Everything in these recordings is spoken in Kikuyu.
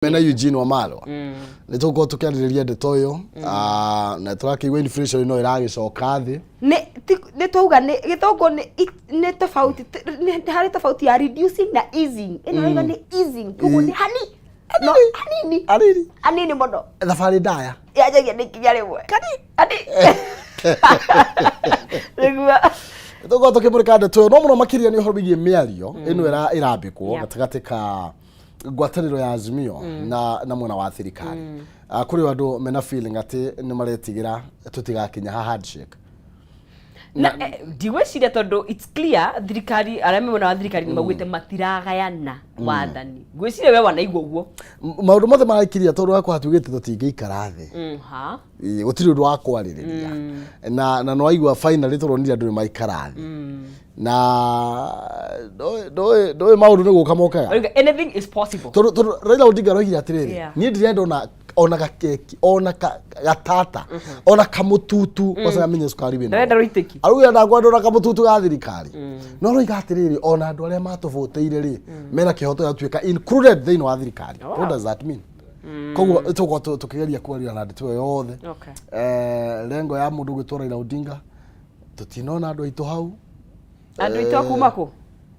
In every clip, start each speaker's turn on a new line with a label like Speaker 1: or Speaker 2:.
Speaker 1: Mena Eugene Wamalwa nä tå korwo tå kä arä rä ria ndeto ä yo na tå rakĩigua inflation no ĩragĩcoka thĩ.
Speaker 2: Nĩ twauga nĩ gĩthũngũ nĩ tofauti, nĩ harĩ tofauti ya reducing na easing. Ĩno raiga nĩ easing, koguo nĩ hani no hanini.
Speaker 1: Arĩrĩ.
Speaker 2: Hanini mũno.
Speaker 1: Thabarĩ ndaya.
Speaker 2: Yanjagia nĩ ikinya rĩmwe kani hani nĩguo.
Speaker 1: Tũkorwo tũkĩmũrĩka ndeto ĩyo, no mũno makĩria nĩ ũhoro wĩgiĩ mĩario ĩno ĩrambĩkwo gatagatĩ ka ngwatanĩro ya Azimio na mwena wa thirikari. Ah, kũrĩ andũ mena feeling atĩ nĩ maretigĩra tũtigakinya ha handshake.
Speaker 2: Na ndigwĩciria, tondũ it's clear thirikari, arĩa me mwena wa thirikari nĩ maugĩte matiragayana wathani. Ngwĩciria we wanaigua ũguo.
Speaker 1: Maũndũ mothe maraikiria tondũ wakwa tugĩte tũtingĩikara thĩ.
Speaker 2: Ha.
Speaker 1: Ĩĩ, gũtirĩ ũndũ wa kwarĩrĩria na nĩwaigua finally tũronire andũ nĩ maikara thĩ na ndũĩ maũndũ nĩ gũka mokaga.
Speaker 2: Oiga, anything is possible.
Speaker 1: Tondũ Raila Odinga aroigire atĩrĩrĩ, niĩ ndirenda ona gakeki, ona gatata, ona kamũtutu kosa amenye cukari wĩna.
Speaker 2: Ndarenda rũitĩki.
Speaker 1: Arauga ndakwenda ona kamũtutu ga thirikari, no aroiga atĩrĩrĩ, ona andũ arĩa matũbũtĩire rĩ, mena kĩhoto gĩa gũtuĩka included thĩinĩ wa thirikari. What does that mean? Koguo tũgũkorwo tũkĩgeria kwaria na ndeto ĩyo yothe. Lengo ya mũndũ gwĩtwo Raila Odinga, tũtinona andũ aitũ hau.
Speaker 2: Andũ aitũ a kuma kũ?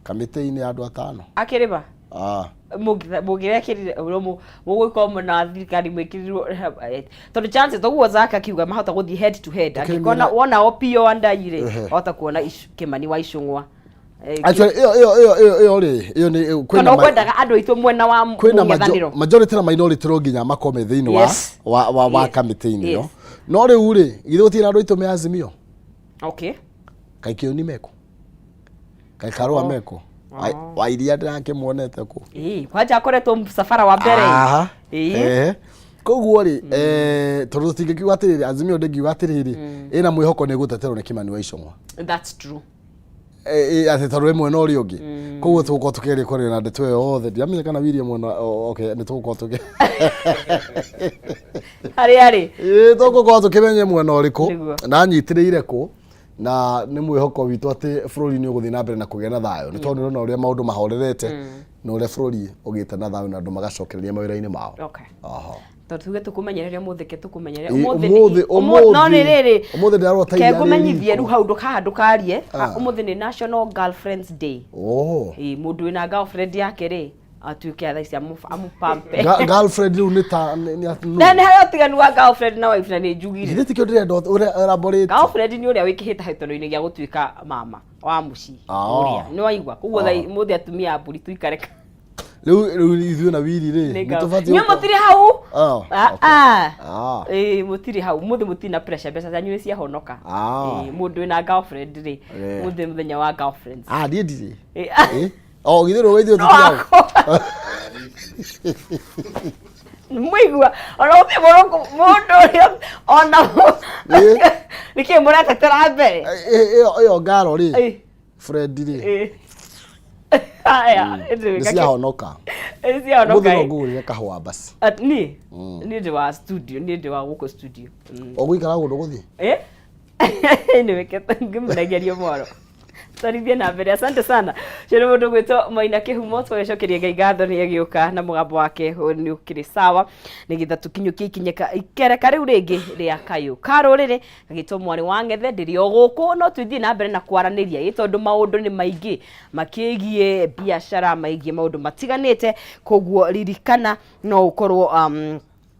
Speaker 1: Kamĩtĩ-inĩ ya andũ atano.
Speaker 2: Akĩrĩma.
Speaker 1: Ah.
Speaker 2: Mũngĩrekĩrire mũgũkorwo mwena wa thirikari mwĩkĩrirwo, tondũ chances toguo Zaka akiuga mahota gũthiĩ head to head. Angĩkorwo wona Opiyo Wandayi rĩ, wahota kuona Kimani wa Icũng'wa.
Speaker 1: Actually, ĩyo rĩ, ĩyo nĩ
Speaker 2: kwĩna kana ũkwendaga andũ aitũ mwena wa
Speaker 1: kwĩna
Speaker 2: mũng'ethanĩro.
Speaker 1: Majority na minority no nginya makome thĩinĩ wa wa kamĩtĩ-inĩ ĩyo. No rĩu rĩ, githĩ gũtirĩ na andũ aitũ me Azimio? Kaĩ Kĩoni meko? Kaĩ Karũa meko? Wa iria ndĩrakĩmuonete kũ?
Speaker 2: Ĩĩ, kwanja akoretwo mũcabara wa mbere.
Speaker 1: Aha.
Speaker 2: Ĩĩ.
Speaker 1: Koguo rĩ, tondũ tũtingĩkiuga atĩrĩrĩ, Azimio ndĩngiuga atĩrĩrĩ ĩna mwĩhoko nĩ gũteterwo nĩ Kimani wa Ichung'wa.
Speaker 2: That's true.
Speaker 1: Atĩ tondũ ĩ mwena ũrĩa ũngĩ. Koguo tũgũkorwo tũkĩgeria kwaria na ndeto ĩyo yothe. Ndiramenya kana William ona okay, nĩ tũgũkorwo tũkĩ
Speaker 2: Harĩa rĩ?
Speaker 1: Ĩĩ, tũgũkorwo tũkĩmenya mwena ũrĩkũ na anyitĩrĩire kũ, na nĩ mwĩhoko witũ atĩ bũrũri nĩ ũgũthiĩ na mbere na kũgĩa na thayũ, nĩ tondũ nĩũrona ũrĩa maũndũ mahorerete na ũrĩa bũrũri ũgĩte na thayũ na andũ magacokereria mawĩra-inĩ mao.
Speaker 2: Tondũ tuge tũkũmenyereria ũmũthĩ, ke tũkũmenyereria
Speaker 1: ũmũthĩ
Speaker 2: ũmũthĩ no nĩ rĩrĩ,
Speaker 1: ũmũthĩ ndĩrarora ta
Speaker 2: ke
Speaker 1: iria rĩ
Speaker 2: ngũmenyithie
Speaker 1: riko.
Speaker 2: Rĩu hau ndũkaha ndũkarie. Ũmũthĩ nĩ National Girlfriends Day.
Speaker 1: Oh.
Speaker 2: Ĩĩ, mũndũ wĩna girlfriend yake rĩ, atuĩke thaa ici amũpampe.
Speaker 1: Girlfriend rĩu nĩ ta nĩ atĩ nũ?
Speaker 2: Na nĩ harĩ ũtiganu wa girlfriend na wife, na nĩ njugire.
Speaker 1: Githĩ tikĩo ndĩrenda ũrĩa elaborate?
Speaker 2: Girlfriend nĩ ũrĩa wĩkĩhĩtahĩtano-inĩ gĩa gũtuĩka mama wa mũciĩ. Ũrĩa nĩ waigua? Koguo thaa mũthĩ atumia a mbũri tuikare
Speaker 1: Rĩu ithuĩ na Wili rĩ,
Speaker 2: nĩ
Speaker 1: nĩ tũbatiĩ
Speaker 2: Inyuĩ mũtirĩ hau.
Speaker 1: Ah,
Speaker 2: Ah,
Speaker 1: okay.
Speaker 2: ah.
Speaker 1: Ah.
Speaker 2: Ĩĩ, mũtirĩ hau mũthĩ, mũtirĩ na pressure, mbeca cianyu nĩ ciahonoka.
Speaker 1: Ah.
Speaker 2: Ĩĩ, mũndũ wĩna girlfriend rĩ, mũthĩ mũthenya wa girlfriends.
Speaker 1: Ah, niĩ ndirĩ.
Speaker 2: Ĩĩ.
Speaker 1: Eh? Oh, githĩ rũĩ ithuĩ
Speaker 2: No
Speaker 1: tũtirĩ hau.
Speaker 2: wakwa. Mũigua ona gũtirĩ mũndũ ũrĩa ona nĩkĩ mũretetera mbere.
Speaker 1: Ĩyo ngaro rĩ, Fred rĩ,
Speaker 2: Haya,
Speaker 1: nĩ ciahonoka.
Speaker 2: Nĩ ciahonoka.
Speaker 1: Mũthĩ no ngũgũrĩre kahũa basi.
Speaker 2: Niĩ ndĩ wa studio, niĩ ndĩ wa gũkũ studio.
Speaker 1: Ũgũikara gũkũ ndũgũthiĩ?
Speaker 2: Eh? Anyway, ngĩmũrengeria mwaro twarithie na mbere. Asante sana. Ũcio nĩ mũndũ gwĩtwo Maina Kĩhumo. Tũgĩcokeria Ngai ngatho nĩ agĩũka na mũgambo wake nĩ ũkĩrĩ sawa, nĩgetha tũkinyũkie ikinyeka ikereka rĩu rĩngĩ rĩa kayũ ka rũrĩrĩ gagĩtwo mwarĩ wa ng'ethe. Ndĩrĩ o gũkũ, no twĩthiĩ na mbere na kwaranĩria ĩ, tondũ maũndũ nĩ maingĩ makĩgiĩ biacara, maigiĩ maũndũ matiganĩte. Koguo ririkana no ũkorwo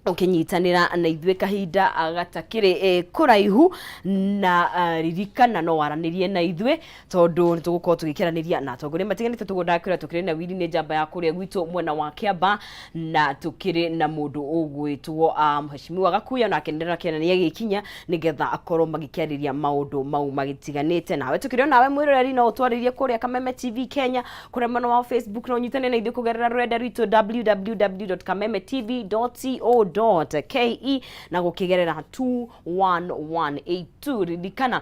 Speaker 2: ũkĩnyitanĩra na ithuĩ kahinda gatakĩrĩ kũraihu, na ririkana no waranĩrie na ithuĩ, tondũ nĩ tũgũkorwo tũgĩkĩranĩria na atongoria matiganĩte. Tũguo ndakwĩra, tũkĩrĩ na Wili, nĩ njamba ya kũrĩa gwitũ mwena wa Kĩamba, na tũkĩrĩ na mũndũ ũgwĩtwo Mheshimiwa Gakuya, nake nĩndĩrakena nĩ agĩkinya, nĩgetha akorwo magĩkĩarĩria maũndũ mau magĩtiganĩte. Nawe tũkĩrĩ o nawe mwĩroreri, no ũtwarĩrie kũrĩa Kameme TV Kenya, kũrĩa mwena wa Facebook, no ũnyitane na ithuĩ kũgerera rũrenda rwitũ www.kamemetv.co. co.ke na gũkĩgerera 21182. Ririkana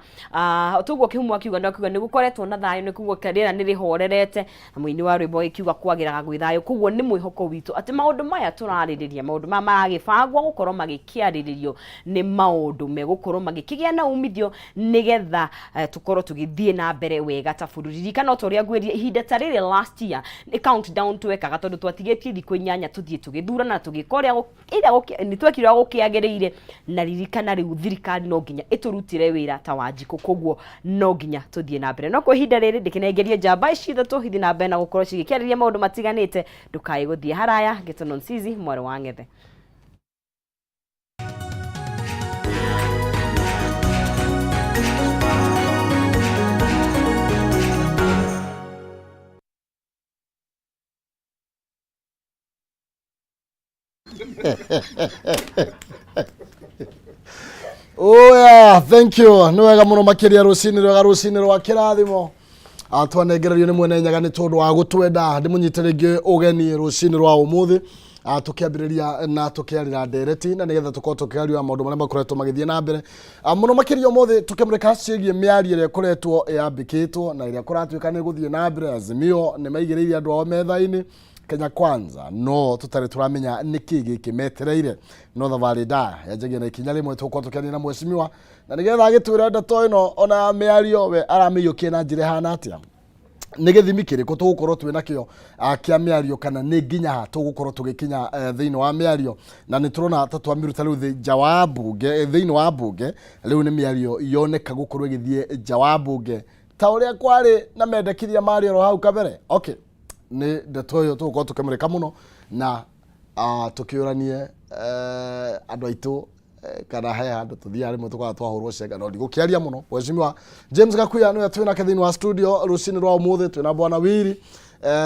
Speaker 2: tuguo Kĩhumo akiuga, no akiuga nĩ gũkoretwo na thayũ, nĩ kuguo rĩera nĩ rĩhorerete, na mũini wa rwĩmbo agĩkiuga kwagĩraga gwĩ thayũ. Koguo nĩ mwĩhoko witũ atĩ maũndũ maya tũrarĩrĩria, maũndũ maya maragĩbangwo gũkorwo magĩkĩarĩrĩrio, nĩ maũndũ megũkorwo magĩkĩgĩa na umithio nĩgetha tũkorwo tũgĩthiĩ na mbere wega ta bũrũri. Ririkana o ta ũrĩa ngwĩrire, ihinda ta rĩrĩ last year nĩ countdown twekaga, tondũ twatigĩtie thikũ 8 tũthiĩ tũgĩthurana na tũgĩka ũrĩa either nĩ twekire ũrĩa gũkĩagĩrĩire. Na ririkana rĩu thirikari no nginya ĩtũrutĩre wĩra ta Wanjikũ, koguo no nginya tũthiĩ na mbere. No kwa ihinda rĩrĩ ndĩkĩnengerie njamba ici ithatũ ithiĩ na mbere na gũkorwo cigĩkĩarĩria maũndũ matiganĩte. Ndũkae gũthiĩ haraya. Ngĩtwo Nonsizi mwarĩ wa Ng'ethe.
Speaker 1: Oh yeah, thank you. Nĩ wega mũno makĩria, rũcinĩ rwega, rũcinĩ rwa kĩrathimo. Twanengererio nĩ mwene Nyaga nĩ tondũ wa gũtwenda. Ndĩmũnyite rĩngĩ ũgeni rũcinĩ rwa ũmũthĩ. Tũkĩambĩrĩria na tũkĩarĩra ndereti na nĩgetha tũkorwo tũkĩaria maũndũ marĩa makoretwo magĩthiĩ na mbere. Mũno makĩria ũmũthĩ tũkĩmũrĩka ciĩgiĩ mĩario ĩrĩa ĩkoretwo yambĩkĩtwo na ĩrĩa kũratuĩka nĩ gũthiĩ na mbere. Azimio nĩ maigĩrĩire andũ ao metha-inĩ, Kenya Kwanza no tũtarĩ tũramenya nĩkĩ gĩkĩ metereire, no thabarĩ ndaya yanjagia na ikinya rĩmwe. Tũgũkorwo tũkĩaria na mheshimiwa na nĩgetha agĩtwĩre ndeto ĩno ona ya mĩario we aramĩiyũkia na njĩra ĩhana atĩa, nĩ gĩthimi kĩrĩkũ tũgũkorwo twĩ nakĩo kĩa mĩario, kana nĩ nginya ha tũgũkorwo tũgĩkinya thĩinĩ wa mĩario. Na nĩ tũrona ta twamĩruta rĩu thĩ nja wa mbunge, thĩinĩ wa mbunge. Rĩu nĩ mĩario yoneka gũkorwo ĩgĩthiĩ nja wa mbunge ta ũrĩa kwarĩ na mendekithia marĩ oro hau kabere. Okay, nĩ ndeto ĩyo tũgũkorwo tũkĩmũrĩka mũno na tũkĩũranie andũ aitũ, kana he handũ tũthiaga rĩmwe tũkoragwo twahũrwo cenga, no ndigũkĩaria mũno. Mheshimiwa James Gakuya nĩwe twĩ nake thĩinĩ wa studio rũcinĩ rwa ũmũthĩ. Twĩna Bwana Wili,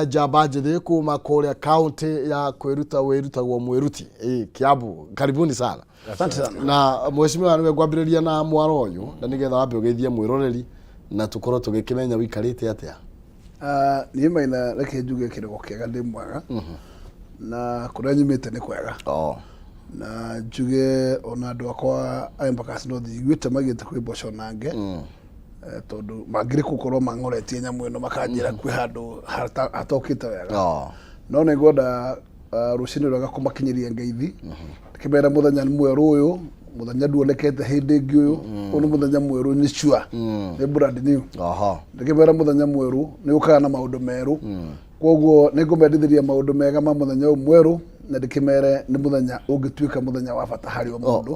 Speaker 1: njamba njĩthĩ kuma kũrĩa kaunti ya kwĩruta wĩrutagwo mwĩruti, Kiambu. Karibuni sana.
Speaker 3: Asante sana.
Speaker 1: Na mheshimiwa, nĩwe ngwambĩrĩria na mwaro ũyũ na nĩgetha wambe ũgeithie mwĩroreri na tũkorwo tũgĩkĩmenya ũikarĩte atĩa.
Speaker 3: Niĩ Maina, reke njuge kĩrogo kĩega, ndĩ mwega na kũrĩa nyumĩte nĩ kwega. Na njuge ona andũ akwa a Embakasi North njiguĩte maigĩte kwĩ mboco nange, tondũ mangĩrĩ gũkorwo mang'oretie nyamũ ĩno makanjĩra kwĩ handũ hatokĩte wega. No nĩ ngwenda rũcinĩ rwega kũmakinyĩria ngeithi, kĩmera mũthenya mwerũ ũyũ, mũthenya nduonekete hĩndĩ ĩngĩ ũyũ. Ũyũ nĩ mũthenya mwerũ, nĩ sure nĩ brand new. Ndĩkĩmera mũthenya mwerũ nĩ ũkaga na maũndũ merũ, koguo nĩ ngũmendithĩria maũndũ mega ma mũthenya ũyũ mwerũ, na ndĩkĩmere nĩ mũthenya ũngĩtuĩka mũthenya wa bata harĩ o mũndũ.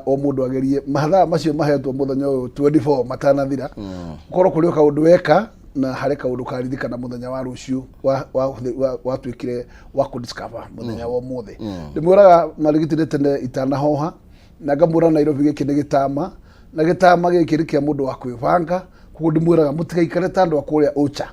Speaker 3: O mũndũ agerie mathaa macio mahetwo mũthenya ũyũ 24 matanathira, ũkorwo kũrĩ o kaũndũ weka na harĩ kaũndũ karirikana mũthenya wa rũciũ watuĩkire wa kũdiscover mũthenya wa ũmũthĩ. Ndĩmwĩraga marigiti nĩ tene itanahoha na ngamwĩra Nairobi gĩkĩ nĩ gĩtama, na gĩtama gĩkĩ nĩ kĩa mũndũ wa kwĩbanga. Koguo ndĩmwĩraga mũtigaikare ta andũ a kũrĩa ũcha,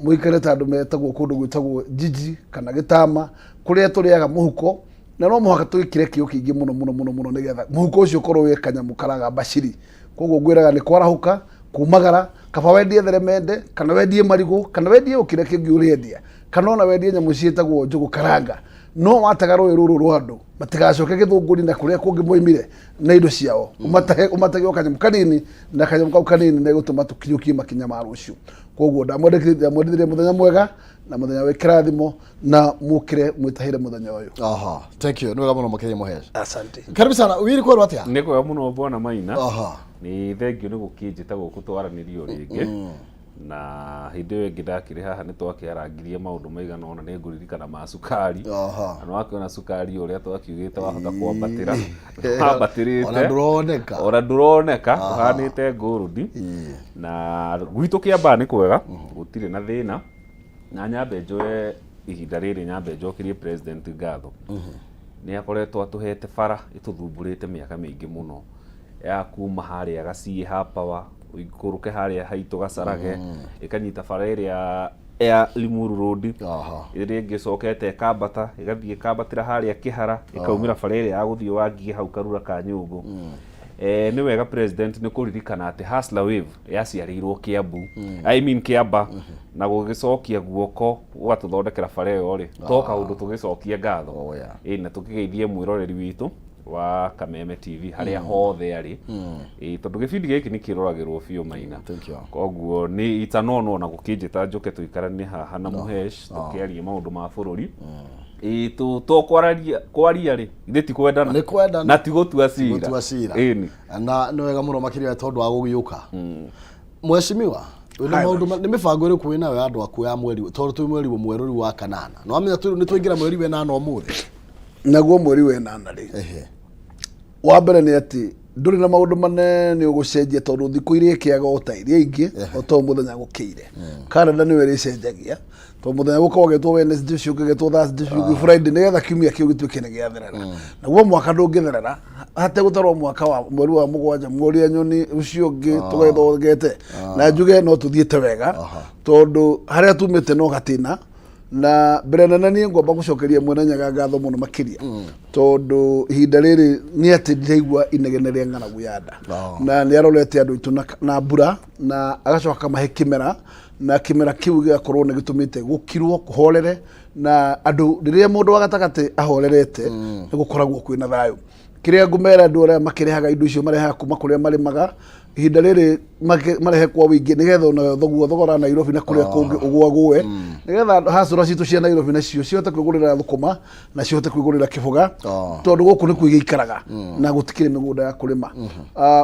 Speaker 3: mũikare ta andũ metagwo kũndũ gwĩtagwo jiji kana gĩtama, kũrĩa tũrĩaga mũhuko, na no mũhaka twĩkĩre kĩo kĩingĩ mũno mũno mũno mũno nĩgetha mũhuko ũcio ũkorwo wĩ kanyamũ karagamba ciri. Koguo ngwĩraga nĩ kwarahũka, kumagara, kaba wendie theremende kana wendie marigũ kana wendie o kĩrĩa kĩngĩ ũrĩendia, kana ona wendie nyamũ ciĩtagwo njũgũ karanga, no watega rũĩ rũrũ rwa andũ matigacoke gĩthũngũri na kũrĩa kũngĩ moimire na indo ciao, ũmatege o kanyamũ kanini, na kanyamũ kau kanini nĩ gũtũma tũkinyũkie makinya ma rũciũ. Koguo ndamwendithĩria mũthenya mwega na mũthenya wĩ kĩrathimo, na mũkĩre mwĩtahĩre mũthenya ũyũ.
Speaker 1: Aha, thank you. Nĩ wega mũno makĩria, mũhesh.
Speaker 3: Asante.
Speaker 1: Karibu sana. Wili, kwerwo atĩa?
Speaker 4: Nĩ kwega mũno, bwana Maina. Nĩ thengio nĩ gũkĩnjĩta gũkũ twaranĩrio rĩngĩ, na hĩndĩ ĩyo ĩngĩ ndakĩrĩ haha nĩ twakĩarangirie maũndũ maigana ũna, nĩ ngũririkana ma cukari. Na nĩ wakĩona cukari ũrĩa twakiugĩte wahota kwambatĩra, wambatĩrĩte.
Speaker 1: Ona ndũroneka.
Speaker 4: Ona ndũroneka, ũhanĩte ngũrũndi. Na gwitũ Kĩambaa nĩ kwega, gũtirĩ na thĩna. Na nyambe njoe ihinda rĩrĩ nyambe njokerie president ngatho. Nĩ akoretwo atũhete bara ĩtũthumbũrĩte mĩaka mĩingĩ mũno, ya kuma harĩa Gaciĩ ha Power ũikũrũke harĩa haitũ Gacarage, ĩkanyita bara ĩrĩa ya Limuru Road, ĩrĩa ĩngĩ ĩcokete ĩkambata ĩgathiĩ ĩkambatĩra harĩa Kĩhara, ĩkaumĩra bara ĩrĩa ya gũthiĩ Wangigĩ hau Karura ka Nyũngũ. Nĩ wega president nĩ kũririkana atĩ Hustler Wave yaciarĩirwo Kiambu, I mean Kiamba, na gũgĩcokia guoko gũgatũthondekera bara ĩyo rĩ, to kaũndũ tũgĩcokie ngatho.
Speaker 1: Oh, yeah.
Speaker 4: Ĩ, na tũkĩgeithie mwĩroreri witũ wa Kameme TV harĩa hothe arĩ. Ĩ, tondũ gĩbindi gĩkĩ nĩ kĩroragĩrwo biũ Maina.
Speaker 1: Thank you.
Speaker 4: Koguo nĩ itanono na gũkĩnjĩta njũke tũikaranie haha na Mũhesh tũkĩarie maũndũ ma bũrũri. Ĩ, to kwararia kwaria rĩ, ithe ti kwendana.
Speaker 1: Nĩ kwendana.
Speaker 4: Na ti gũtua cira.
Speaker 1: Gũtua cira.
Speaker 4: Ĩni.
Speaker 1: Na nĩ wega mũno makĩria tondũ wa gũgĩũka. Mheshimiwa, wĩna maũndũ nĩ mĩbango ĩrĩkũ wĩnayo ya andũ aku ya mweri, tondũ twĩ mweri mwerũ rĩu wa kanana. Nĩ wamenya nĩ twaingĩra mweri wa ĩnana ũmũthĩ.
Speaker 3: Naguo mweri wa ĩnana rĩ, wa mbere nĩ atĩ ndũrĩ na maũndũ manene ũgũcenjia tondũ thikũ iria ĩkĩaga o ta iria ingĩ, o ta ũũ mũthenya gũkĩire. Kalenda nĩyo ĩrĩcenjagia tondũ mũthenya gũkoragwo ũgĩtwo Wednesday, ũcio ũngĩ ũgetwo Thursday, ũcio ũngĩ Friday, nĩgetha kiumia kĩu gĩtuĩke nĩ gĩatherera. Naguo mwaka ndũngĩtherera hategũtarwo mwaka wa mweri wa mũgwanja, mweri wa nyoni ũcio ũngĩ tũgethongete. Na njuge no tũthiĩte wega tondũ harĩa tumĩte no gatĩna. Na mbere nene niĩ ngwamba gũcokeria Mwene Nyaga ngatho mũno makĩria tondũ ihinda rĩrĩ nĩ atĩ ndiraigua inegene rĩa ng'aragu ya nda. Na nĩ arorete andũ aitũ na mbura na agacoka akamahe kĩmera, na kĩmera kĩu gĩgakorwo nĩ gĩtũmĩte gũkirwo kũhorere, na andũ rĩrĩa mũndũ wa gatagatĩ ahorerete nĩ gũkoragwo kwĩna thayũ. Kĩrĩa ngũmera andũ arĩa makĩrehaga indo icio marehaga kuma kũrĩa marĩmaga ihinda rĩrĩ marehe kwa wĩingĩ nĩgetha ona thoguo thogora Nairobi na kũrĩa kũngĩ ũgwagũe, nĩgetha hacũra citũ cia Nairobi nacio cihote kwĩgũrĩra thũkũma na cihote kwĩgũrĩra kĩboga, tondũ gũkũ nĩkuo igĩikaraga na gũtikĩrĩ mĩgũnda ya kũrĩma.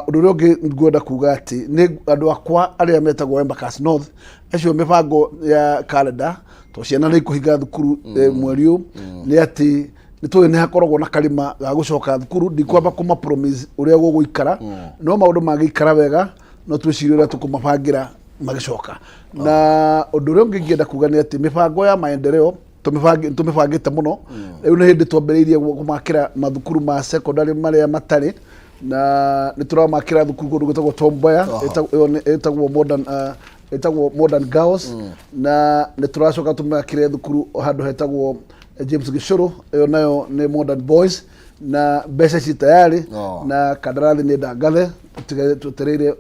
Speaker 3: Ũndũ ũrĩa ũngĩ ngwenda kuga atĩ nĩ andũ akwa arĩa metagwo Embakasi North, acio mĩbango ya kalenda tondũ ciana nĩ ikũhinga thukuru mweri ũyũ, nĩ atĩ nĩ tũĩ nĩ hakoragwo na karĩma ga gũcoka thukuru. Ndikwamba kũma promise ũrĩa gũgũikara, no maũndũ mangĩikara wega no twĩcirie ũrĩa tũkũmabangĩra magĩcoka. Na ũndũ ũrĩa ũngĩ ingĩenda kuga nĩ atĩ mĩbango ya maendeleo tũmĩbangĩte mũno. Rĩu nĩ hĩndĩ twambĩrĩirie kũmakĩra mathukuru ma secondary marĩa matarĩ, na nĩ tũramakĩra thukuru kũndũ gwĩtagwo Tom Mboya, ĩyo ĩtagwo modern, ĩtagwo Modern Girls, na nĩ tũracoka tũmakĩre thukuru handũ hetagwo James Gĩcũrũ, ĩyo nayo nĩ Modern Boys, na mbeca ci tayari. Na kandarathi nĩ ndangathe, twetereire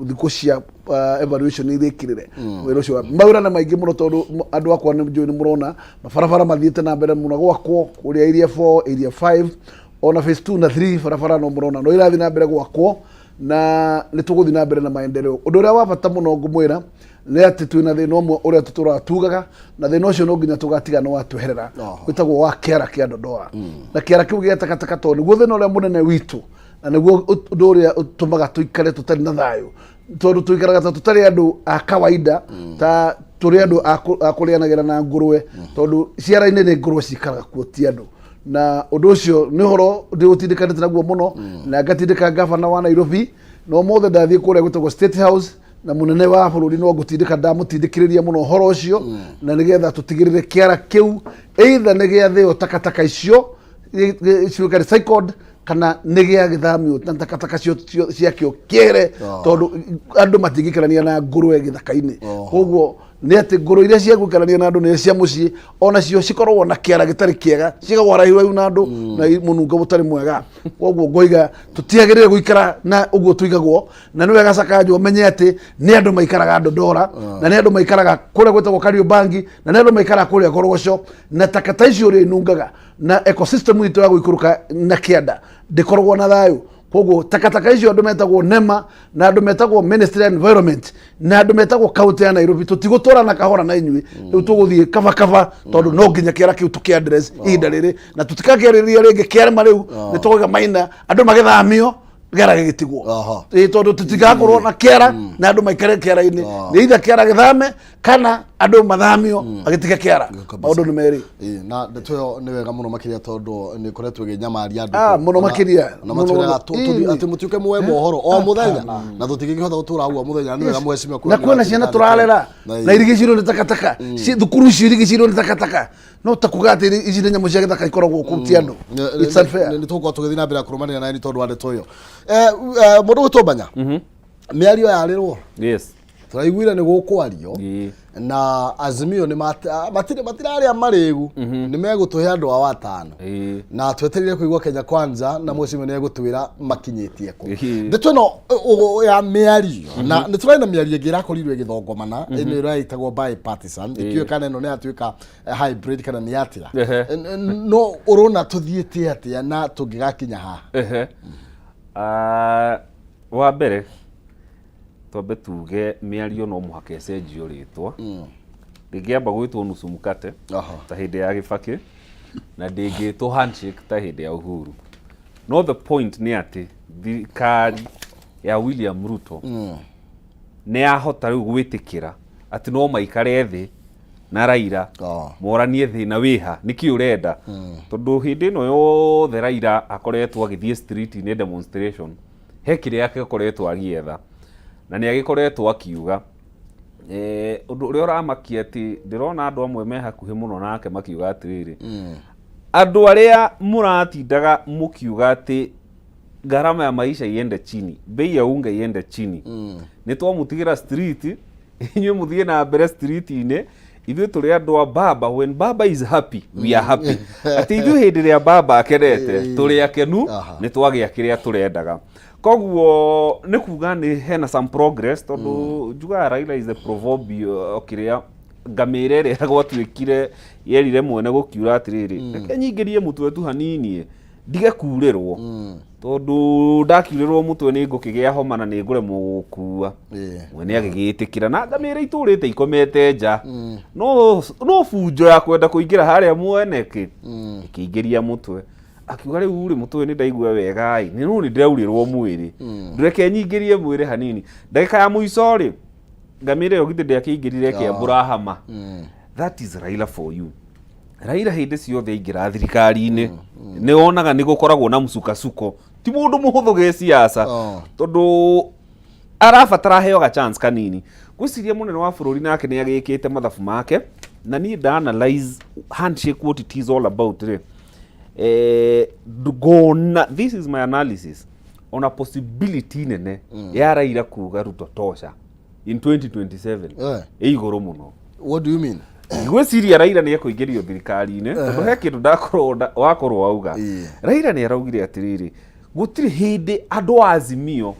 Speaker 3: thikũ cia evaluation irĩkĩrĩre wĩra ũcio. Mawĩra nĩ maingĩ mũno tondũ andũ akwa nĩ njũĩ nĩ mũrona mabarabara mathiĩte na mbere mũno gwakwo kũrĩa area 4, area 5, ona phase 2 na 3, barabara no mũrona no irathiĩ na mbere gwakwo, na nĩ tũgũthiĩ na mbere na maendeleo. Ũndũ ũrĩa wa bata mũno ngũmwĩra nĩ atĩ twĩna thĩna ũmwe ũrĩa tũtũraga tugaga, na thĩna ũcio no nginya tũgatiga nĩ watweherera, wĩtagwo wa kĩara kĩa Ndondoa. Na kĩara kĩu gĩa takataka tondũ nĩguo thĩna ũrĩa mũnene witũ, na nĩguo ũndũ ũrĩa ũtũmaga tũikare tũtarĩ na thayũ, tondũ tũikaraga ta tũtarĩ andũ a kawaida, ta tũrĩ andũ a kũrĩanagĩra na ngũrwe, tondũ ciara-inĩ nĩ ngũrwe cikaraga kuo ti andũ. Na ũndũ ũcio nĩ ũhoro ndĩũtindĩkanĩte naguo mũno, na ngatindĩka gavana wa Nairobi, na ũmũthĩ ndathiĩ kũrĩa gwĩtagwo State House na mũnene wa bũrũri no ngũtindĩka, ndamũtindĩkĩrĩria mũno ũhoro ũcio, na nĩgetha tũtigĩrĩre kĩara kĩu either nĩ gĩathĩo takataka icio ciuĩka recycled kana nĩ gĩa gĩthamio na takataka ciakĩo kĩere, tondũ andũ matingĩikarania na ngũrwe gĩthaka-inĩ. Koguo nĩ atĩ ngũrwe iria cia gũikarania na andũ nĩ cia mũciĩ, onacio cikoragwo na kĩara gĩtarĩ kĩega, cigagwo haraihu na andũ na mũnungo ũtarĩ mwega. Koguo ngoiga tũtiagĩrĩire gũikara na ũguo tũigagwo, na nĩ wega Sakaja ũmenye atĩ nĩ andũ maikaraga Ndondora, na nĩ andũ maikaraga kũrĩa gwĩtagwo Kariobangi, na nĩ andũ maikaraga kũrĩa Korogoco, na takata icio ũrĩa inungaga na ecosystem itũ ya gũikũrũka na kĩanda ndĩkoragwo na thayũ. Koguo takataka icio andũ metagwo NEMA na andũ metagwo Ministry of Environment na andũ metagwo county ya Nairobi, tũtigũtũra na kahora na inyuĩ. Rĩu tũgũthiĩ kaba kaba, tondũ no nginya kĩara kĩu tũkĩ address ihinda rĩrĩ, na tũtikakĩarĩrĩria rĩngĩ kĩarema. Rĩu nĩ tũgũiga maina andũ magĩthamio kĩara gĩgĩtigwo. Ĩĩ, tondũ tũtigakorwo na kĩara na andũ maikare kĩara-inĩ. Nĩ either kĩara gĩthame kana andũ mathamio magĩtige kĩara. Maũndũ nĩ merĩ.
Speaker 1: Ĩĩ, na ndeto ĩyo nĩ wega mũno makĩria tondũ nĩ ĩkoretwo ĩkĩnyamaria andũ
Speaker 3: Ah,
Speaker 1: kũu.
Speaker 3: mũno makĩria.
Speaker 1: Na
Speaker 3: Mũno
Speaker 1: matwĩraga
Speaker 3: mũno. Ĩĩ.
Speaker 1: atĩ mũtuĩke muoe mohoro o mũthenya, na tũtingĩkĩhota gũtũra ũguo mũthenya. Nĩ wega mheshimiwa
Speaker 3: Na kwĩna ciana tũrarera na irigicirwo nĩ takataka. Thukuru icio irigicirwo nĩ takataka, no ta kuga atĩ ici nĩ nyamũ cia gĩthaka ikoragwo kũu, ti andũ. It's unfair.
Speaker 1: Nĩ tũgũkorwo tũgĩthiĩ na mbere na kũrũmanĩrĩra nawe nĩ tondũ wa ndeto ĩyo. Mũndũ gwĩtwo Mbanya, mĩario yarĩrwo, tũraiguire nĩ gũkwario. Na Azimio nĩ matirarĩa marĩgu, nĩ megũtũhe andũ ao atano. Na twetereire kũigua Kenya Kwanza na mũcimio nĩ egũtwĩra makinyĩtie kũ. Ndeto ĩno ya mĩario, na nĩ tũrarĩ na mĩario ĩngĩ ĩrakorirwo ĩgĩthongomana, ĩno ĩraĩtagwo bipartisan, ĩkĩũĩ kana ĩno nĩ yatuĩka hybrid kana nĩ atĩa. No ũrona tũthiĩte atĩa na tũngĩgakinya haha?
Speaker 4: Ehe. Ah, wa mbere twambe tuge mĩario no mũhaka ĩcenjio rĩtwa. Ndĩngĩamba gwĩtwo nusu mkate ta hĩndĩ ya Gĩbakĩ, na ndĩngĩtwo handshake ta hĩndĩ ya Uhuru. No the point nĩ atĩ thirikari ya William Ruto nĩ yahota rĩu gwĩtĩkĩra atĩ no maikare thĩ na Raila moranie thĩna wĩha, nĩkĩ ũrenda, tondũ hĩndĩ ĩno yothe Raila akoretwo agĩthiĩ street-inĩ demonstration, he kĩrĩa akoretwo agĩetha na nĩ agĩkoretwo akiuga. Ũndũ ũrĩa ũramakia atĩ ndĩrona andũ amwe me hakuhĩ mũno nake makiuga atĩrĩrĩ, andũ arĩa mũratindaga mũkiuga atĩ gharama ya maisha iende chini, bei ya unga iende chini, nĩ twamũtigĩra street, inyuĩ mũthiĩ na mbere street-inĩ, ithuĩ tũrĩ andũ a baba, when baba is happy we are happy, atĩ ithuĩ hĩndĩ ĩrĩa baba akenete tũrĩ akenu, nĩ twagĩa kĩrĩa tũrendaga. Koguo nĩ kuga nĩ hena some progress, tondũ njugaga Raila is the proverbial kĩrĩa ngamĩra ĩrĩa gwatuĩkire yerire mwene gũkiura atĩrĩrĩ, reke nyingĩrie mũtwe tu hanini ndige kurĩrwo, tondũ ndakiurĩrwo mũtwe nĩ ngũkĩgĩa homa na nĩ ngũremwo gũkua. Mwene agĩgĩtĩkĩra na ngamĩra itũrĩte ikomete nja, no bunjo ya kwenda kũingĩra harĩa mwene kĩ ĩkĩingĩria mũtwe, akiuga rĩu rĩ, mũtwe nĩ ndaigua wega ĩ, nĩ no nĩ ndĩraurĩrwo mwĩrĩ, ndũreke nyingĩrie mwĩrĩ hanini. Ndagĩka ya mũico rĩ, ngamĩra ĩyo githĩ ndĩakĩingĩrire ĩkĩambũra hama. That is Raila for you. Raila hĩndĩ ciothe aingĩra thirikari-inĩ nĩ wonaga nĩ gũkoragwo na msukasuko, ti mũndũ mũhũthũ gĩciaca, tondũ arabatara aheo ga chance kanini. Ngwĩciria mũnene wa bũrũri nake nĩ agĩkĩte mathabu make, na niĩ nda analyze handshake, what it is all about rĩ, ngona, this is my analysis, ona possibility nene ya Raila kuga Ruto tosha in 2027 ĩ igũrũ mũno.
Speaker 1: What do you mean?
Speaker 4: Ngwĩciria Raila nĩ ekũingĩrio thirikari-inĩ, tondũ he kĩndũ ndakorwo wakorwo auga. Raila nĩ araugire atĩrĩrĩ, gũtirĩ hĩndĩ andũ a Azimio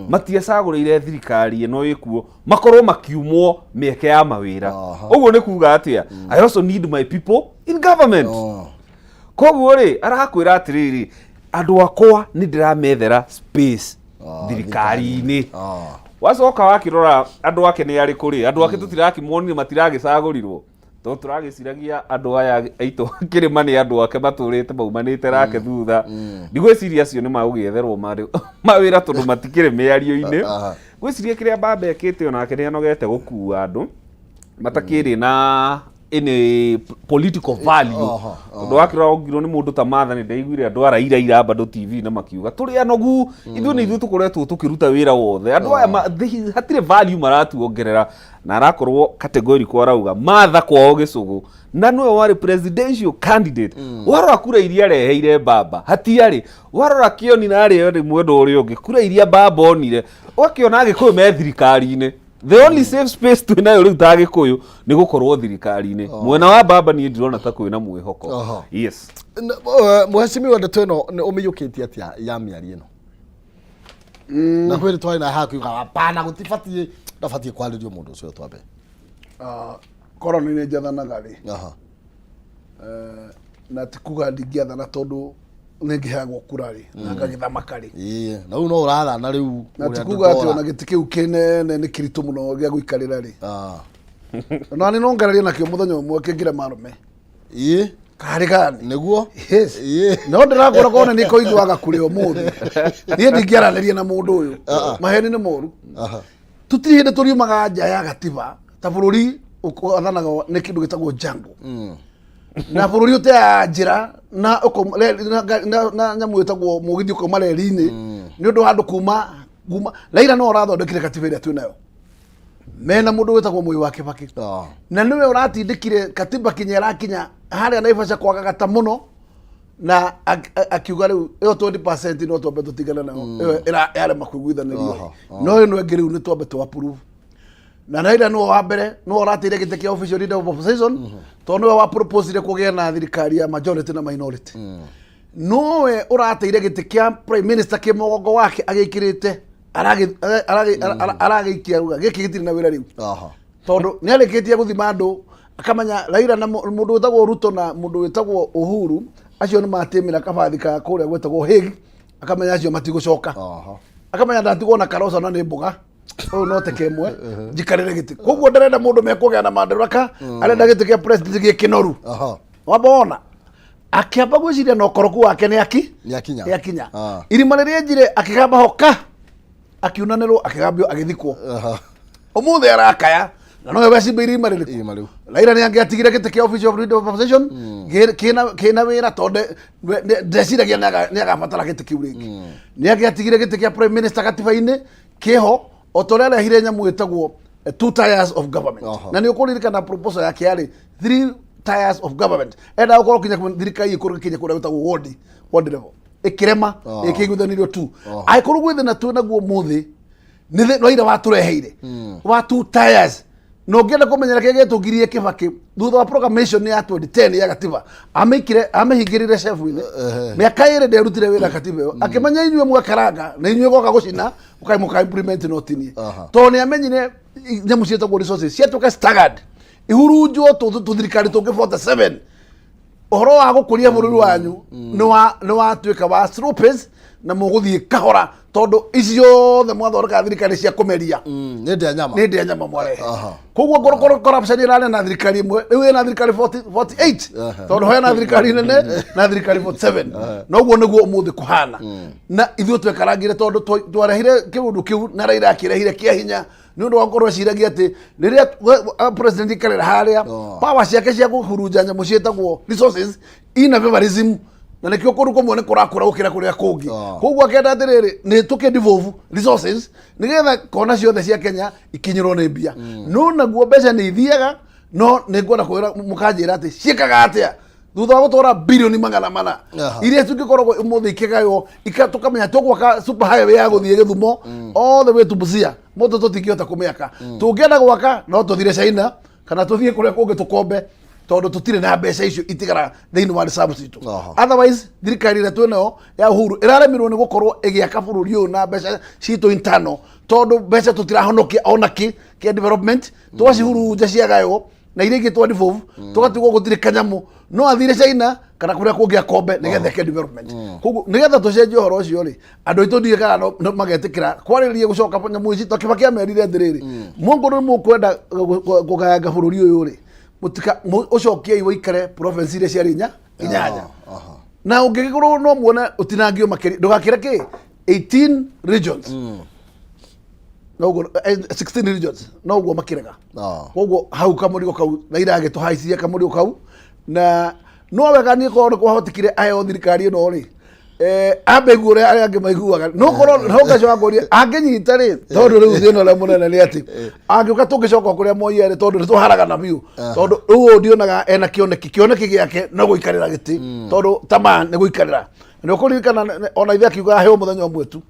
Speaker 4: matiacagũrĩire thirikari ĩno ĩkuo makorwo makiumwo mĩeke ya mawĩra. Ũguo nĩ kuga atĩa? I also need my people in government. Koguo rĩ, arakwĩra atĩrĩrĩ, andũ akwa nĩ ndĩramethera space thirikari-inĩ. Wacoka wakĩrora andũ ake nĩ arĩkũ rĩ, andũ ake tũtirakĩmonire, matiragĩcagũrirwo, tondũ tũragĩciragia andũ aya aitũ kĩrĩma nĩ andũ ake matũrĩte maumanĩte nake thutha. Ndigwĩciria acio nĩ magũgĩetherwo mawĩra, tondũ matikĩrĩ mĩario-inĩ. Ngwĩciria kĩrĩa baba ekĩte onake nĩ anogete gũkua andũ matakĩrĩ na any political value, tondũ wakĩrora ũngirwo nĩ mũndũ ta Martha, nĩ ndaiguire andũ a Raila ira bado TV na makiuga tũrĩ anogu, ithuĩ nĩ ithuĩ tũkoretwo tũkĩruta wĩra wothe, andũ aya hatirĩ value maratuongerera. Na arakorwo categorical, arauga Martha kwao gĩcũgũ na nĩwe warĩ presidential candidate, warora kura iria areheire baba hatiarĩ, warora Kĩoni na arĩa erĩ mwena ũrĩa ũngĩ, kura iria baba onire, ũgakĩona Agĩkũyũ me thirikari-inĩ. The only safe space twĩ nayo rĩu ta Agĩkũyũ nĩ gũkorwo thirikari-inĩ. Mwena wa baba niĩ ndirona ta kwĩna mwĩhoko. Yes.
Speaker 1: Mheshimiwa, ndeto ĩno nĩ ũmĩiyũkĩtie atĩa ya mĩario ĩno? Na kwĩrĩ twarĩ na haha kiuga hapana, gũtibatiĩ, ndabatiĩ kwarĩrio mũndũ ũcio twambe.
Speaker 3: Ah, korwo nĩ nĩ njathanaga rĩ, na ti kuga ndingĩathana, tondũ nĩ ngĩheagwo kura rĩ na ngagĩthamaka rĩ.
Speaker 1: Ĩĩ, na rĩu no ũrathana rĩu.
Speaker 3: Na ti
Speaker 1: ũrĩa
Speaker 3: kuga atĩ
Speaker 1: ndora.
Speaker 3: ona gĩtĩ kĩu kĩnene nĩ kĩritũ mũno gĩa gũikarĩra rĩ, na nĩ no ngerarie nakĩo mũthenya ũmwe kĩngĩre marũme karĩ gani.
Speaker 1: Nĩguo.
Speaker 3: Yes. No ndĩrakwĩra kona nĩ koiguaga kũrĩ ũmũthĩ niĩ ndingĩaranĩria na mũndũ ũyũ, maheni nĩ moru. Tũtirĩ hĩndĩ tũriumaga nja ya gatiba ta bũrũri ũathanaga nĩ kĩndũ gĩtagwo jungle, na bũrũri ũteaga njĩra na na nyamũ ĩtagwo mũgithi ũkauma reri-inĩ nĩ ũndũ wa andũ kuma Raila no ũrathondekire katiba ĩrĩa twĩ nayo mena mũndũ wĩtagwo Moi wa Kibaki, na nĩwe ũratindĩkire katiba kinya ĩrakinya harĩa Naivasha kwagagata mũno, na akiuga rĩu ĩyo 20% no twambe tũtigane nayo, ĩyo yarema kũiguithanĩrio, no ĩno ĩngĩ rĩu nĩ twambe tũ approve. Na Raila nĩwe wa mbere, nĩwe ũrateire gĩtĩ kĩa official leader of opposition, tondũ nĩwe wa proposire kũgĩa na thirikari ya majority na minority. Nowe ũrateire gĩtĩ kĩa prime minister kĩ mũgongo wake agĩkĩrĩte, aragĩikia auga gĩkĩ gĩtirĩ na wĩra rĩu. Tondũ nĩ arĩkĩtie gũthima andũ akamenya Raila na mũndũ wĩtagwo Ruto na mũndũ wĩtagwo Uhuru acio nĩ matĩmĩra kabathi ka kũrĩa gwĩtagwo Hague, akamenya acio matigũcoka. Akamenya ndatigwo na karoca na nĩ mboga ũyũ no teke ĩmwe njikarĩre gĩtĩ, koguo ndarenda mũndũ mekũgĩa na madaraka, arenda gĩtĩ kĩa president gĩ kĩnoru. Wamba wona akĩamba gwĩciria na ũkoroku wake nĩ aki
Speaker 1: Nĩ akinya.
Speaker 3: Nĩ akinya. Irima rĩrĩa enjire akĩgamba hoka akiunanĩrwo, akĩgambio, agĩthikwo. Ũmũthĩ arakaya na nowe wecimba irima rĩrĩkũ?
Speaker 1: Irima rĩu.
Speaker 3: Raila nĩ angĩatigire gĩtĩ kĩa office of leader of opposition kĩna wĩra tondũ ndeciragia nĩ agabatara gĩtĩ kĩu rĩngĩ. Nĩ angĩatigire gĩtĩ kĩa prime minister gatiba-inĩ kĩho o ta ũrĩa arehire nyamũ ĩtagwo two tiers of government. Na nĩ ũkũririkana proposal yake yarĩ three tiers of government, endaga gũkorwo kinya thirikari ĩkorwo kinya kũrĩa gwĩtagwo ward level, ĩkĩrema. Ĩkĩiguithanirio tu. Angĩkorwo gwĩ thĩna twĩ naguo ũmũthĩ nĩ Raila watũreheire wa two tiers. Na ũngĩenda kũmenyera kĩrĩa gĩetũngirie Kĩbakĩ thutha wa proclamation ya 2010 ya gatiba, amĩikire amĩhingĩrire cebu-inĩ mĩaka 2, nderutire wĩra katiba ĩyo, akĩmenya inyuĩ mwekaranga na inyuĩ goka gũcina mũkai mũka implement no tinie. Tondũ nĩ amenyire nyamũ ciĩtagwo resources ciatuĩka staggered, ihurunjwo tũthirikari tũngĩ 47, ũhoro wa gũkũria bũrũri wanyu nĩ watuĩka wa slow pace na mũgũthiĩ kahora, tondũ ici ciothe mwathondeka thirikari cia kũmeria.
Speaker 1: Nĩ ndĩa nyama.
Speaker 3: Nĩ ndĩa nyama mwarehe. Koguo ngorokoro corruption ĩrarĩ na thirikari ĩmwe, rĩu ĩna thirikari 40 48, tondũ hena thirikari nene na thirikari 47. Noguo nĩguo ũmũthĩ kũhana na ithuĩ twekarangire tondũ twarehire kĩũndũ kĩu na Raila akĩrehire kĩa hinya nĩ ũndũ wa gũkorwo eciragia atĩ rĩrĩa president ikarĩra harĩa, power ciake cia kũhurunja nyamũ ciĩtagwo resources ina favorism, na nĩkĩo kũndũ kũmwe nĩ kũrakũra gũkĩra kũrĩa kũngĩ. Koguo akenda atĩrĩrĩ, nĩ tũkĩ devolve resources nĩgetha kona ciothe cia Kenya ikinyĩrwo nĩ mbia. No naguo mbeca nĩ ithiaga, no nĩ ngwenda kwĩra mũkanjĩra atĩ ciĩkaga atĩa thutha wa gũtwara bilioni 400 iria cingĩkoragwo ũmũthĩ ikĩgaywo tũkamenya tũgwaka super highway ya gũthiĩ Gĩthumo all the way to Busia, mũndũ tũtingĩhota kũmĩaka. Tũngĩenda gwaka no tũthire China kana tũthiĩ kũrĩa kũngĩ tũkombe, tondũ tũtirĩ na mbeca icio itigara thĩinĩ wa reserve citũ. Otherwise thirikari ĩrĩa twĩnayo ya Uhuru ĩraremirwo nĩ gũkorwo ĩgĩaka bũrũri ũyũ na mbeca citũ internal, tondũ mbeca tũtirahonokia ona kĩ kĩa development, twacihurunja ciagaywo na iria ingĩ twa devolve, tũgatigwo gũtirĩ kanyamũ. No athire China kana kũrĩa kũngĩ akombe nĩgetha eke development. Koguo nĩgetha tũcenjie ũhoro ũcio rĩ, andũ aitũ ndiũĩ kana no magetĩkĩra kwarĩrĩria gũcoka nyamũ ici, tondũ Kibaki amerire atĩrĩrĩ, mũngorwo nĩ mũkwenda kũgayanga bũrũri ũyũ rĩ, mũtika ũcokiei ũikare province iria ciarĩ inya inyanya. Na ũngĩgĩkorwo no muone ũtinangio makĩria, ndũgakĩre kĩ 18 regions, noguo 16 regions, noguo makĩrega. Koguo hau kamũrigo kau Raila agĩtũhaicirie kamũrigo kau, na no wega niĩ korwo nĩ kwahotekire aheo thirikari ĩno rĩ, ambe igue ũrĩa arĩa angĩ maiguaga, no korwo no ngacoka ngũrie angĩnyita rĩ, tondũ rĩu thĩna ũrĩa mũnene nĩ atĩ angĩũka tũngĩcoka kũrĩa Moi arĩ, tondũ nĩ tũharagana biũ, tondũ rĩu ũyũ ndionaga ena kĩoneki kĩoneki gĩake no gũikarĩra gĩtĩ, tondũ tamaa nĩ gũikarĩra. Nĩ ũkũririkana ona ithe akiuga aheo mũthenya ũmwe tu.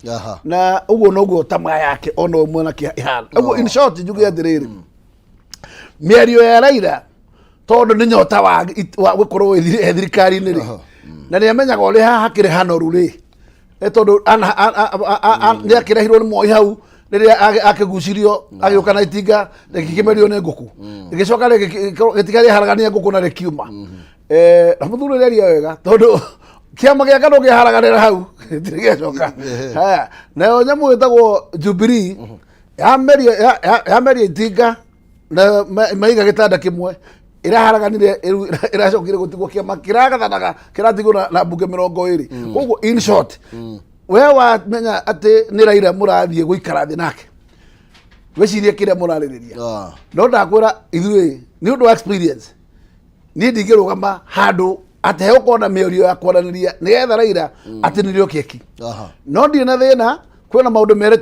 Speaker 3: Na ũguo noguo tamaa yake ona ũmwe na ihana ũguo. In short njuge atĩrĩrĩ, mĩario ya Raila, tondũ nĩ nyota wa gũkorwo e thirikari-inĩ rĩ, na nĩ amenyaga ũrĩa haha hakĩrĩ hanoru rĩ, tondũ nĩ akĩrehirwo nĩ Moi hau rĩrĩa akĩgucirio agĩũka na itinga rĩkĩmerio nĩ ngũkũ, rĩgĩcoka gĩtiga rĩaharagania ngũkũ na rĩkiuma. Na mũthuri ũrĩa aria wega, tondũ kĩama gĩa KANU kĩharaganĩra hau gĩtirĩ gĩacoka. Haya, nayo nyamũ ĩtagwo Jubilee yameria itinga na maiga gĩtanda kĩmwe, ĩraharaganire rĩu ĩracokire gũtigwo kĩama kĩragathanaga kĩratigwo na mbunge 20. Koguo in short, we wamenya atĩ nĩ Raila mũrathiĩ gũikara thĩ nake, wĩcirie kĩrĩa mũrarĩrĩria. No ndakwĩra ithuĩ nĩ ũndũ wa experience, niĩ ndingĩrũgama handũ atĩ hegũkorwo na mĩario ya kwaranĩria nĩgetha Raila atĩ nĩrĩo keki. No ndirĩ na thĩna, kwĩna maũndũ merĩ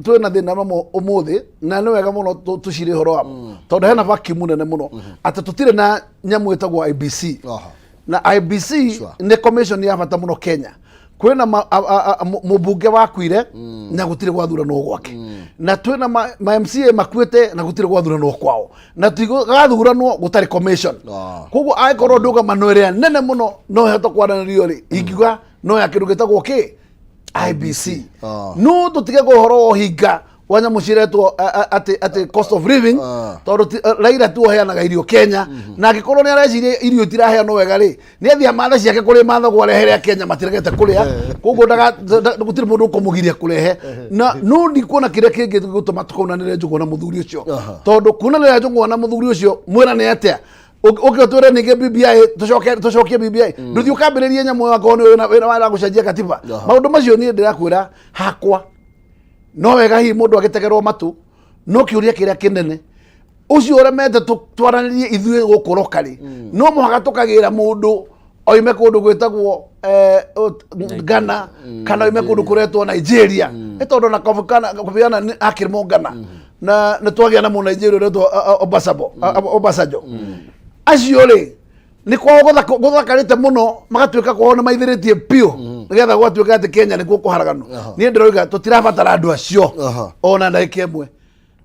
Speaker 3: twĩ na thĩna namo ũmũthĩ, na nĩ wega mũno tũcire ũhoro wamo, tondũ hena vacuum nene mũno atĩ tũtirĩ na nyamũ ĩtagwo IEBC. Na IEBC nĩ commission ya bata mũno Kenya. Kwĩna mũmbunge wakuire na gũtirĩ gwathuranwo gwake, na twĩna ma MCA makuĩte na gũtirĩ gwathuranwo kwao, na tigathuranwo gũtarĩ commission. Koguo angĩkorwo ndũgamano ĩrĩa nene mũno no ĩhote kwaranĩrio rĩ, ingiuga no ya kĩndũ gĩtagwo kĩ IBC. No tũtige ũhoro wa ũhinga wa nyamũ ciretwo atĩ cost of living, tondũ Raila tu ũheanaga irio Kenya, na angĩkorwo nĩ areciria irio itiraheanwo wega rĩ, nĩ athiĩ amathe ciake kũrĩ mathagwo arehere a Kenya matiregete kũrĩa. Koguo gũtirĩ mũndũ ũkũmũgiria kũrehe, na no ndikuona kĩrĩa kĩngĩ gũtũma tũkaunanĩre njũgũna mũthuri ũcio, tondũ kunanĩra njũgũna mũthuri ũcio mwĩra nĩ atĩa? Ũke ũtwĩre ningĩ BBI, tũcoke tũcokie BBI, ndũthiĩ ũkambĩrĩrie nyamũ ĩyo akorwo nĩ wĩna wa gũcenjia katiba. Maũndũ macio niĩ ndĩrakwĩra hakwa no wega hihi mũndũ agĩtegerwo matũ, no kĩũria kĩrĩa kĩnene ũcio ũremete twaranĩrie ithuĩ gũkũ rokari, no mũhaka tũkagĩra mũndũ oime kũndũ gwĩtagwo Ghana kana oime kũndũ kũretwo Nigeria, nĩ tondũ na Kofi Kofi Annan akĩrĩ Mũngana na nĩ twagĩa na Mũnigeria ũretwo Obasanjo. Acio rĩ, nĩ kwao gũthakarĩte mũno, magatuĩka kwao nĩ maithĩrĩtie biũ nĩgetha gwatuĩka atĩ Kenya nĩkuo kũharaganwo. Niĩ ndĩroiga tũtirabatara andũ acio ona ndagĩka ĩmwe.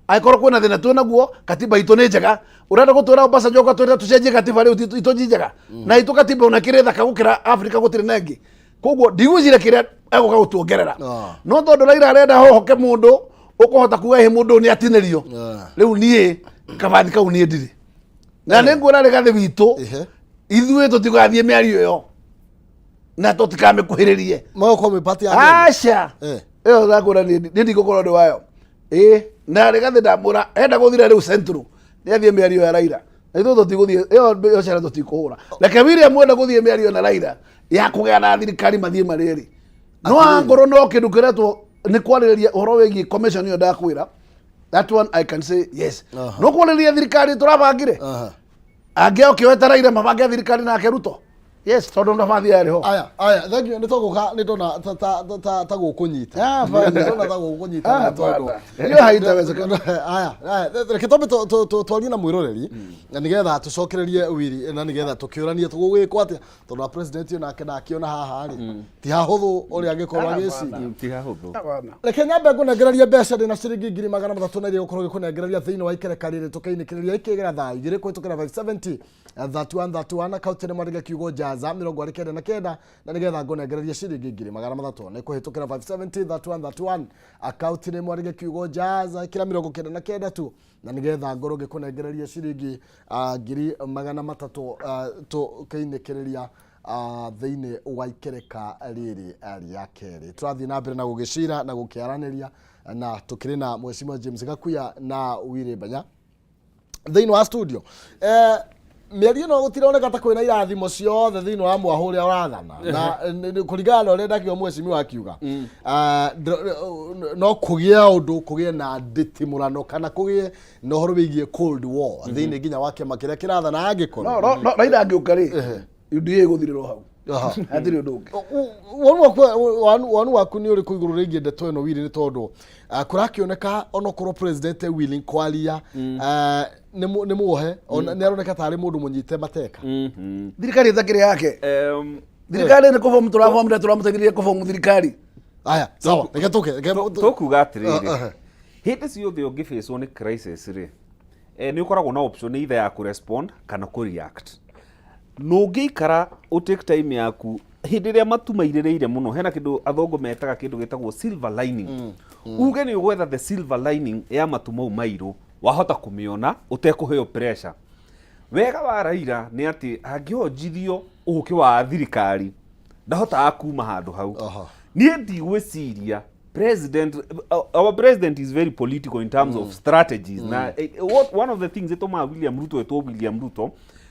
Speaker 3: Angĩkorwo kwĩna thĩna twĩ naguo, katiba itũ nĩ njega. Ũrenda gũtwĩra Obasanjo ũgatwĩra tũcenjie katiba rĩu itũ ti njega, na itũ katiba ona kĩrĩ thaka gũkĩra Afrika, gũtirĩ na ĩngĩ. Koguo ndigwĩciria kĩrĩa egũka gũtuongerera. No tondũ Raila arenda hohoke mũndũ ũkũhota kuga ĩ mũndũ ũyũ nĩ atinĩrio. Rĩu niĩ kabathi kau niĩ ndirĩ na nĩ nguona rĩgathĩ witũ. Ithuĩ tũtigathiĩ mĩario ĩyo na tũtikamĩkuhĩrĩrie.
Speaker 1: Magũkorwo mwĩ party ya ng'endo.
Speaker 3: Aca. Ĩyo ndakwĩra niĩ ndigũkorwo ndĩ wayo ĩ, na rĩgathĩ ndamwĩra enda gũthira rĩu Central nĩ athiĩ mĩario ya Raila, na ithuĩ tũtigũthiĩ ĩyo biacara tũtikũhũra. Reke William enda gũthiĩ mĩario na Raila ya kũgĩa na thirikari mathiĩ marĩrĩ, no angorwo no kĩndũ kĩretwo nĩ kwarĩrĩria ũhoro wĩgiĩ commission ĩyo ndakwĩra, that one I can say yes. No kwarĩrĩria thirikari tũrabangire, angĩ okĩoete Raila mabange thirikari nake Ruto, yes, tondũ nabathi yarĩ ho.
Speaker 1: Aya aya, thank you. Nĩ tũgũka, nĩ ndona ta gũkũnyita.
Speaker 3: Ah, bana.
Speaker 1: Nĩ ndona ta gũkũnyita.
Speaker 3: Ah,
Speaker 1: nĩ tondũ
Speaker 3: bana. Hiyo haitawezekana.
Speaker 1: Aya aya, reke twambe twarie na mwĩroreri na nĩgetha tũcokererie wiri na nĩgetha tũkĩũranie tũgũgĩkwo atĩa, tondũ wa president ũyũ nake ndakĩona haha rĩ ti hahũthũ ũrĩa angĩkorwo
Speaker 3: Ah,
Speaker 1: agĩciria.
Speaker 4: Ti hahũthũ.
Speaker 3: Bana.
Speaker 1: Reke nyambe ngũnengererie mbeca. Ndĩna ciringi 300,000 na iria gũkorwo gĩkũnengereria thĩinĩ wa ikereka rĩrĩ tũkĩinĩkĩrĩria ikĩgera thaa 2 kũhĩtũkĩra 570 31 31 akaunti nĩ mwandĩke kiugo jaza 99 na nĩgetha ngũnengererie ciringi 300,000 nĩ kũhĩtũkĩra 570 31 31 akaunti nĩ mwandĩke kiugo jaza, ĩkĩra 99 tu na nĩgetha ngorwo ngĩkũnengereria ciringi 300,000 tũkĩinĩkĩrĩria thĩinĩ wa ikereka rĩrĩ rĩa kerĩ. Tũrathiĩ na mbere na gũgĩcira na gũkĩaranĩria na tũkĩrĩ na Mheshimiwa James Gakuya na Willy Mbanya thĩinĩ wa studio. Mĩario ĩno gũtironeka ta kwĩna irathimo ciothe thĩinĩ wa mwahũ ũrĩa ũrathana na kũringana na ũrĩa ndakiuga mheshimiwa akiuga, no kũgĩe ũndũ kũgĩe na ndĩtimũrano kana kũgĩe na ũhoro wĩgiĩ cold war thĩinĩ nginya wa kĩama kĩrĩa kĩrathana angĩkorwo
Speaker 3: No no no Raila angĩũka rĩ, UDA ĩgũthirĩrwo hau. Hatirĩ ũndũ ũngĩ.
Speaker 1: Woni waku nĩ ũrĩkũ igũrũ rĩgiĩ ndeto ĩno, Willy? Nĩ tondũ kũrakĩoneka onokorwo president e willing kwaria, nĩ muohe ona nĩ aroneka tarĩ mũndũ mũnyite mateka.
Speaker 3: Thirikari ĩtakĩrĩ yake. Thirikari nĩ kũbomu tũrabomire, tũramũteithirie kũbomu thirikari.
Speaker 1: Aya, sawa, reke tũke
Speaker 4: Tũkuga atĩrĩrĩ, hĩndĩ ciothe ũngĩbĩcwo nĩ crisis rĩ, nĩ ũkoragwo na option either ya kũrespond kana kũreact. Na ũngĩikara ũ take time yaku hĩndĩ ĩrĩa matu mairĩrĩire mũno, hena kĩndũ athũngũ metaga kĩndũ gĩtagwo silver lining. Uge nĩ ũgwetha the silver lining ya matu mau mairũ, wahota kũmĩona ũtekũheo pressure. Wega wa Raila nĩ atĩ angĩonjithio ũkĩ wa thirikari ndahotaga kuma handũ hau. Niĩ ndigwĩciria president, our president is very political in terms of strategies, na one of the things ĩtũmaga William Ruto etwo William Ruto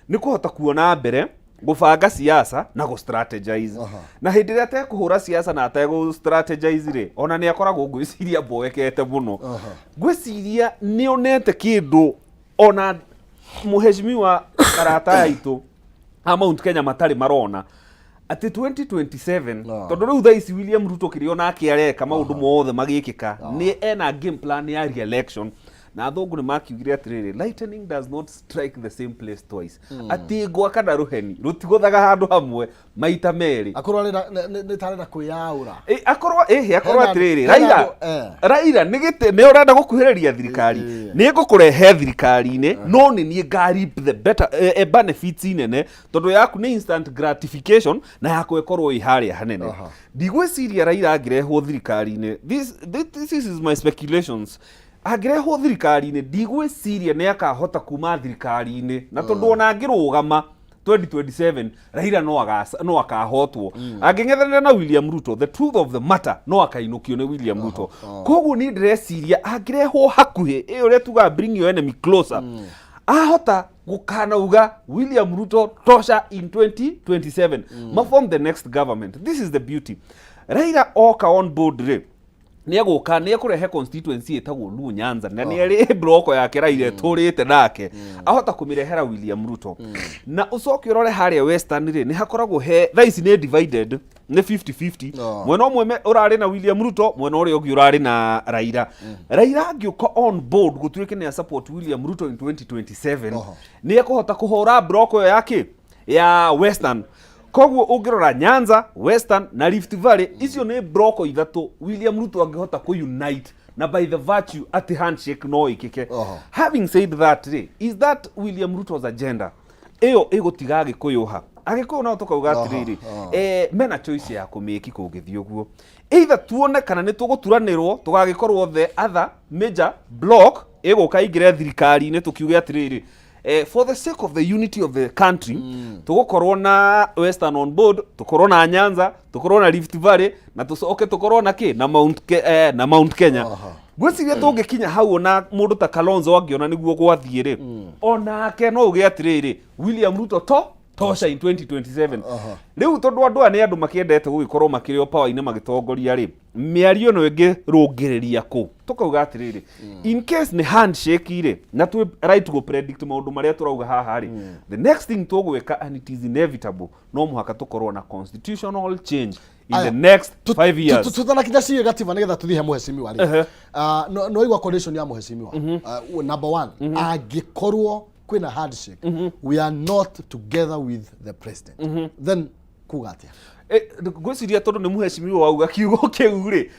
Speaker 4: nĩ kũhota kuona mbere, gũbanga siasa na gũ strategize. Na hĩndĩ ĩrĩa atekũhũra siasa na ategũ strategize rĩ, ona nĩ akoragwo ngwĩciria mboekete mũno. Ngwĩciria nĩ onete kĩndũ ona mũheshimiwa arata aitũ a Mount Kenya matarĩ marona atĩ 2027, tondũ rĩu thaa ici William Ruto kĩrĩa onake areka maũndũ mothe magĩkĩka nĩ ena game plan ya re-election. Na athũngũ nĩ makiugire atĩrĩrĩ, lightning does not strike the same place twice, atĩ ngwa kana rũheni rũtigũthaga handũ hamwe maita merĩ.
Speaker 1: Akorwo arenda nĩ ta arenda kwĩyaũra.
Speaker 4: Ĩ, akorwo ĩhĩ akorwo atĩrĩrĩ,
Speaker 1: hena
Speaker 4: Raila Raila nĩ gĩtĩ nĩ ũrenda gũkuhĩrĩria thirikari, nĩ ngũkũrehe thirikari-inĩ, no nĩ niĩ nga reap the better benefits nene, tondũ yaku nĩ instant gratification na yakwa ĩkorwo ĩ harĩa hanene. Ndigwĩciria Raila angĩrehwo thirikari-inĩ, this is my speculations, angĩrehwo thirikari-inĩ ndigwĩciria nĩ akahota kuma thirikari-inĩ, na tondũ ona angĩrũgama 2027 Raila no akahotwo angĩng'ethanĩra na William Ruto. The truth of the matter, no akainũkio nĩ William Ruto. Koguo niĩ ndĩreciria angĩrehwo hakuhĩ, ĩ ũrĩa tugaga bring your enemy closer, ahota gũkanauga William Ruto tosha in 2027, ma form the next government. This is the beauty. Raila oka on board rĩ, nĩ egũka nĩ ekũrehe constituency ĩtagwo Luo Nyanza, na nĩ ĩrĩ bloko yake Raila ĩtũrĩte nake, ahota kũmĩrehera William Ruto. Na ũcoke ũrore harĩa Western rĩ, nĩ hakoragwo he thaa ici nĩ divided, nĩ 50-50. Mwena ũmwe ũrarĩ na William Ruto, mwena ũrĩa ũngĩ ũrarĩ na Raila. Raila angĩũka on board gũtuĩke nĩ support William Ruto in 2027, nĩ ekũhota kũhũra bloko ĩyo yake ya Western. Koguo ũngĩrora Nyanza, Western na Rift Valley, icio nĩ bloko ithatũ William Ruto angĩhota kũ-unite na by the virtue atĩ handshake no ĩkĩke. Having said that rĩ, is that William Ruto's agenda ĩyo ĩgũtiga Agĩkũyũ ha? Agĩkũyũ nao tũkauga atĩrĩrĩ, mena choice ya kũmĩki kũngĩthiĩ ũguo, either tuone kana nĩ tũgũturanĩrwo tũgagĩkorwo the other major block ĩgũka ingĩre thirikari-inĩ, tũkiuge atĩrĩrĩ, for the sake of the unity of the country, tũgũkorwo na Western on board, tũkorwo na Nyanza, tũkorwo na Rift Valley, na tũcoke tũkorwo na kĩ na Mount Kenya. Ngwĩciria tũngĩkinya hau, ona mũndũ ta Kalonzo angĩona nĩguo gwathiĩ rĩ, onake no uge atĩrĩrĩ, William Ruto to tosha in 2027. Rĩu tondũ andũ aya nĩ andũ makĩendete gũgĩkorwo makĩrĩ o power-inĩ magĩtongoria rĩ, mĩario ĩno ĩngĩrũngĩrĩria kũ? Tũkauga atĩrĩrĩ, in case nĩ handshake rĩ, na twĩ right gũ predict maũndũ marĩa tũrauga haha rĩ, the next thing tũgwĩka, and it is inevitable, no mũhaka tũkorwo na constitutional change in the next 5 years.
Speaker 1: Tutanakinya ciä gatiba nä getha tå thiä he mũhecimiwa rä no igua condition ya mũhecimiwa. Number one, angĩkorwo kwĩna handshake, we are not together with the president, then kuga atĩa?
Speaker 4: Ngwĩciria tondũ nĩ mũhecimiwa wauga kiugo kĩu rĩ,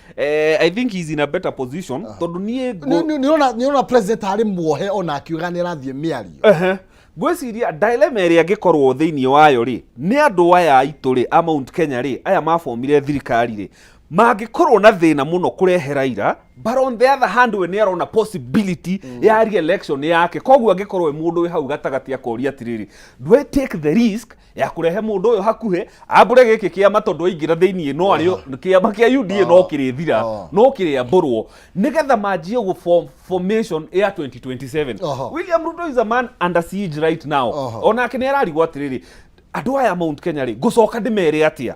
Speaker 4: I think he's in a better position tondũ niĩ
Speaker 1: Nĩ ũrona president arĩ muohe ona akiuga nĩ arathiĩ mĩario.
Speaker 4: Ngwĩciria dilemma ĩrĩa angĩkorwo thĩinĩ wayo rĩ, nĩ andũ aya aitũ rĩ a Mount Kenya rĩ, aya mabomire thirikari rĩ, mangĩkorwo na thĩna mũno kũrehe Raila, but on the other hand we nĩ arona possibility ya re-election yake. Koguo angĩkorwo we mũndũ wĩ hau gatagatĩ akoria atĩrĩrĩ, do I take the risk ya kũrehe mũndũ ũyũ hakuhĩ ambũre gĩkĩ kĩama, tondũ aingĩra thĩinĩ no arĩo kĩama kĩa UDA no kĩrĩthira, no kĩrĩambũrwo nĩgetha manjie gũ form formation ya 2027. William Ruto is a man under siege right now. Onake nĩ ararigwo atĩrĩrĩ, andũ aya Mount Kenya rĩ, ngũcoka ndĩmere atĩa?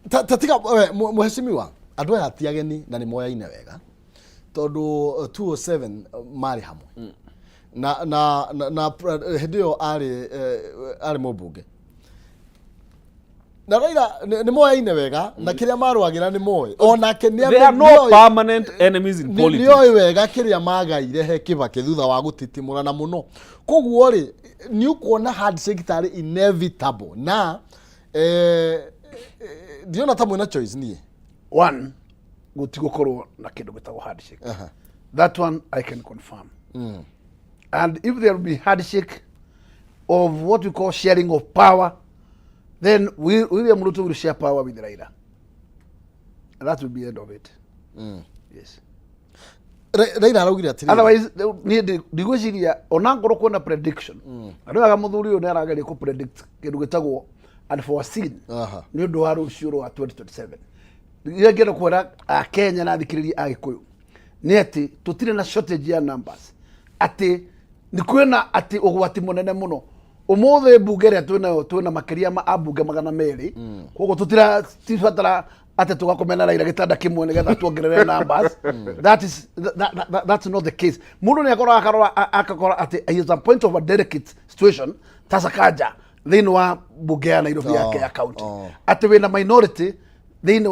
Speaker 1: Ta tiga we, mũhecimiwa, andũ aya ti ageni na nĩ moyaine wega tondũ 207 marĩ hamwe na hĩndĩ ĩyo arĩ mũmbunge na Raila nĩ moyaine wega na kĩrĩa marũagĩra nĩ moĩ onake nĩ
Speaker 4: There are no permanent enemies in politics.
Speaker 1: Nĩoĩ wega kĩrĩa magaire he Kĩbakĩ thutha wa gũtitimũrana mũno. Koguo rĩ, nĩ ũkuona handshake tarĩ inevitable na ndiona ta mwĩna choice niĩ.
Speaker 3: One, gũtigũkorwo na kĩndũ gĩtagwo handshake. That one I can confirm. And if there will be handshake of what we call sharing of power, then William Ruto will share power with Raila, and that will be the end of it. Yes.
Speaker 1: Raila araugire atĩrĩrĩ.
Speaker 3: Otherwise niĩ ndigwĩciria ona ngorwo kwĩna prediction, na nĩ wega mũthuri ũyũ nĩ arageria kũ predict kĩndũ gĩtagwo unforeseen nĩ ũndũ wa rũciũ rwa 2027. Iria ngĩenda kwĩra Akenya na athikĩrĩria a Gĩkũyũ nĩ atĩ tũtirĩ na shortage ya numbers, atĩ nĩ kwĩna atĩ ũgwati mũnene mũno. Ũmũthĩ mbunge ĩrĩa twĩnayo, twĩna makĩria ma ambunge 200. Koguo tũtira tibatara atĩ tũgakomena Raila gĩtanda kĩmwe nĩgetha tuongerere numbers. That is that, that, that, that's not the case. Mũndũ nĩ akoraga akarora akakora atĩ he is a point of a delicate situation ta Sakaja thĩinĩ wa mbunge ya Nairobi yake ya county, atĩ wĩna minority thĩinĩ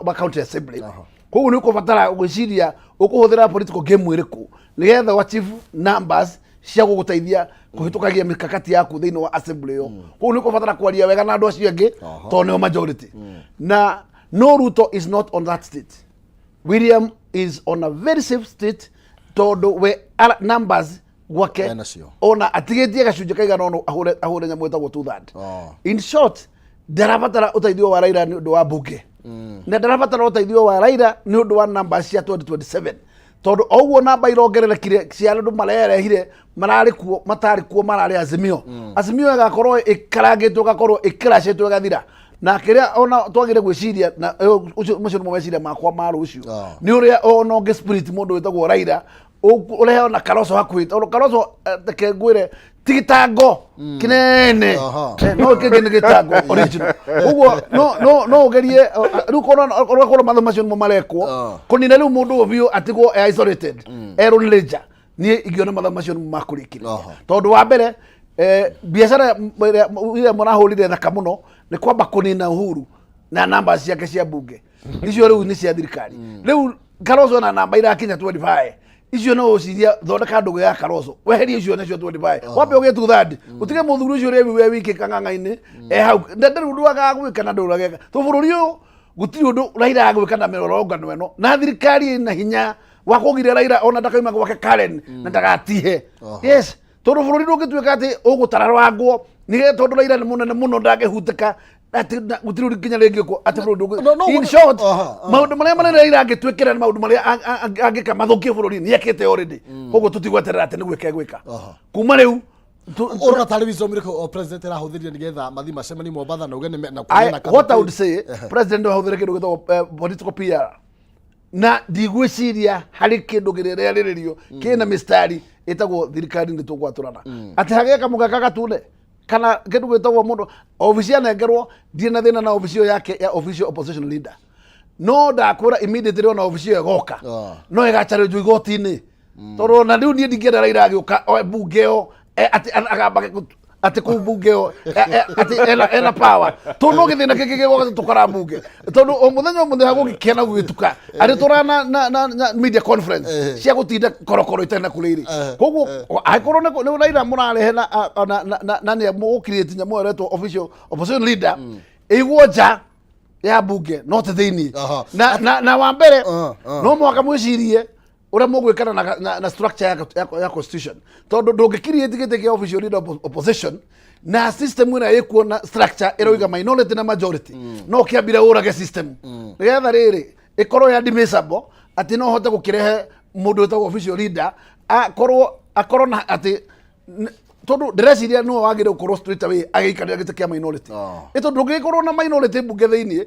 Speaker 3: wa county assembly. Koguo nĩ ũkũbatara gwĩciria ũkũhũthĩra political game ĩrĩkũ nĩgetha ũ achieve numbers cia gũgũteithia kũhĩtũkagia mikakati yaku thĩinĩ wa assembly ĩyo. Koguo nĩ ũkũbatara kwaria wega na andũ acio angĩ tondũ nĩo majority. Na no, Ruto is not on that state. William is on a very safe state tondũ we numbers gwake
Speaker 1: Ena cio.
Speaker 3: Ona atigĩtie gacunjĩ kaigana ũna ahũre nyamũ ĩtagwo two third. In short, ndarabatara ũteithio wa Raila nĩ ũndũ wa mbunge na ndarabatara ũteithio wa Raila nĩ ũndũ wa namba cia 2027, tondũ o ũguo namba irongererekire cia andũ marerehire mararĩ kuo, matarĩ kuo, mararĩ Azimio. Azimio ĩgakorwo ĩkarangĩtwo, ĩgakorwo ĩkĩracĩtwo, ĩgathira. Na kĩrĩa ona twagĩrĩire gwĩciria na ũcio, macio nĩmo meciria makwa ma rũciũ, nĩ ũrĩa ona ũngĩ spirit mũndũ wĩtagwo Raila ũrehe ona Kalonzo hakuhĩ, tondũ Kalonzo, reke ngwĩre, ti gĩtango kĩnene. No kĩngĩ nĩ gĩtango original. Ũguo no ũgerie rĩu korwo matho macio nĩmo marekwo kũnina rĩu mũndũ ũyũ biũ, atigwo e isolated, e lone ranger. Niĩ ingĩona matho macio nĩmo makũrĩkĩrĩria, tondũ wa mbere, biacara ĩrĩa ĩrĩa mũrahũrire thaka mũno nĩ kwamba kũnina Uhuru na namba ciake cia mbunge. Icio rĩu nĩ cia thirikari. Rĩu Kalonzo na namba irakinya 25 icio, no ũciria thondeka ndũgũ ya Kalonzo, weherie icio nacio 25, wambe ũgĩe two third, ũtige mũthuri ũcio ũrĩa we wiki kang'ang'a-inĩ e hau na ndarĩ ũndũ agaga gwĩka na ndũrageka to bũrũri ũyũ gũtirĩ ũndũ Raila agwĩka na mĩrorongano ĩno, na thirikari ĩna hinya wa kũgiria Raila ona ndakaima gwake Karen na ndagatihe. Yes, tondũ bũrũri ndũngĩtuĩka atĩ ũgũtararangwo nĩ tondũ Raila nĩ mũnene mũno, ndangĩhutĩka atĩ gũtirĩ ũndũ nginya rĩngĩ atĩ bũrũri ndũngĩ
Speaker 1: No, no,
Speaker 3: In short, maũndũ marĩa manene Raila angĩtwĩkĩra nĩ maũndũ marĩa angĩka mathũkie bũrũri nĩ ekĩte already. Koguo tũtigweterera atĩ nĩ gwĩka egwĩka kuma rĩu.
Speaker 1: Ũrona tarĩ wisdom ĩrĩkũ o president arahũthĩrire nĩgetha mathiĩ macemanie Mombatha na uge na kũgĩe na
Speaker 3: What I would say, president no ahũthĩre kĩndũ gĩtagwo political PR, na ndigwĩciria harĩ kĩndũ kĩrĩa rĩarĩrĩrio kĩna mĩstari ĩtagwo thirikari nĩ tũgwatũrana atĩ hagĩe kamũgeka gatune kana kĩndũ gĩtagwo mũndũ obici anengerwo. Ndirĩ na thĩna na obici ĩyo yake ya official opposition leader, no ndakwĩra immediately ona obici ĩyo ĩgoka no ĩgacharĩnjwo igoti-inĩ, tondũ ona rĩu niĩ ndingĩenda Raila agĩũka oe mbunge ĩyo atĩ agambage atĩ kũu mbunge ĩyo atĩ ena power, tondũ no gĩthĩna kĩngĩ gĩgoka tũkora mbunge, tondũ o mũthenya o mũthenya gũgĩkena gũgĩtuka arĩ tũra na media conference cia gũtinda korokoro itarĩ na kũrĩa irĩ. Koguo angĩkorwo nĩ Raila mũrarehe na a- na na- na na nĩ mũgũcreate nyamũ ĩyo ĩretwo official opposition leader, ĩigwo nja ya mbunge no ti thĩinĩ. Na wa mbere, no mũhaka mwĩcirie ũrĩa mũgwĩkana na structure ya constitution, tondũ ndũngĩcreate gĩtĩ kĩa official leader of opposition na system ĩrĩa ĩkuo na structure ĩroiga minority na majority. No kĩambire ũrage system nĩgetha rĩrĩ ĩkorwo ya admissible atĩ no hote gũkĩrehe mũndũ wĩtagwo official leader, akorwo na atĩ tondũ ndĩreciria nĩwe wagĩrĩire gũkorwo straight away agĩikarĩra gĩtĩ kĩa minority. Ĩ tondũ ndũngĩgĩkorwo na minority mbunge thĩinĩ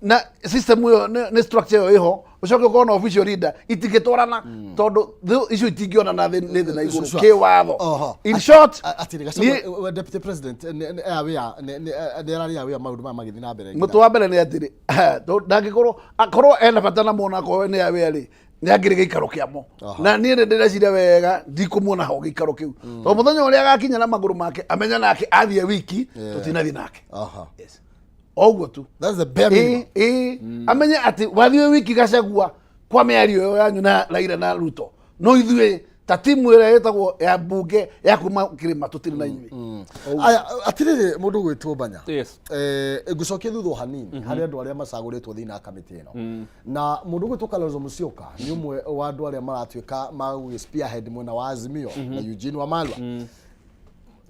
Speaker 3: na system ĩyo nĩ structure ĩyo ĩho, ũcoke ũkorwo na official leader, itingĩtwarana, tondũ icio itingĩonana nĩ thĩ na igũrũ kĩwatho. In short,
Speaker 1: Atĩrĩ, Gachagua, deputy president nĩ aware, nĩ ararĩ aware maũndũ maya magĩthiĩ na mbere?
Speaker 3: Mũtũ wa mbere nĩ atĩrĩ, ndangĩkorwo akorwo ena bata na mona akorwo nĩ aware rĩ, nĩ angĩrĩ gĩikaro kĩamo. Na niĩ nĩ ndĩreciria wega ndikũmuona ho gĩikaro kĩu, tondũ mũthenya ũrĩa agakinya na magũrũ make amenya nake athiĩ wiki tũtinathiĩ nake. Yes. O ũguo tu.
Speaker 1: That's the bare minimum.
Speaker 3: Ĩ amenye atĩ wathiĩ wiki Gachagua kwa mĩario ĩyo yanyu na Raila na Ruto, no ithuĩ ta timu ĩrĩa ĩtagwo ya mbunge ya kuma kĩrĩma tũtirĩ na inyuĩ.
Speaker 1: Aya, atirĩrĩ, mũndũ gwĩtwo Banya.
Speaker 4: Yes.
Speaker 1: Ngũcokia thutha o hanini harĩ andũ arĩa macagũrĩtwo thĩinĩ wa kamĩtĩ ĩno, na mũndũ gwĩtwo Kalonzo Musyoka nĩ ũmwe wa andũ arĩa maratuĩka ma gũgĩ spearhead mwena wa Azimio na Eugene Wamalwa.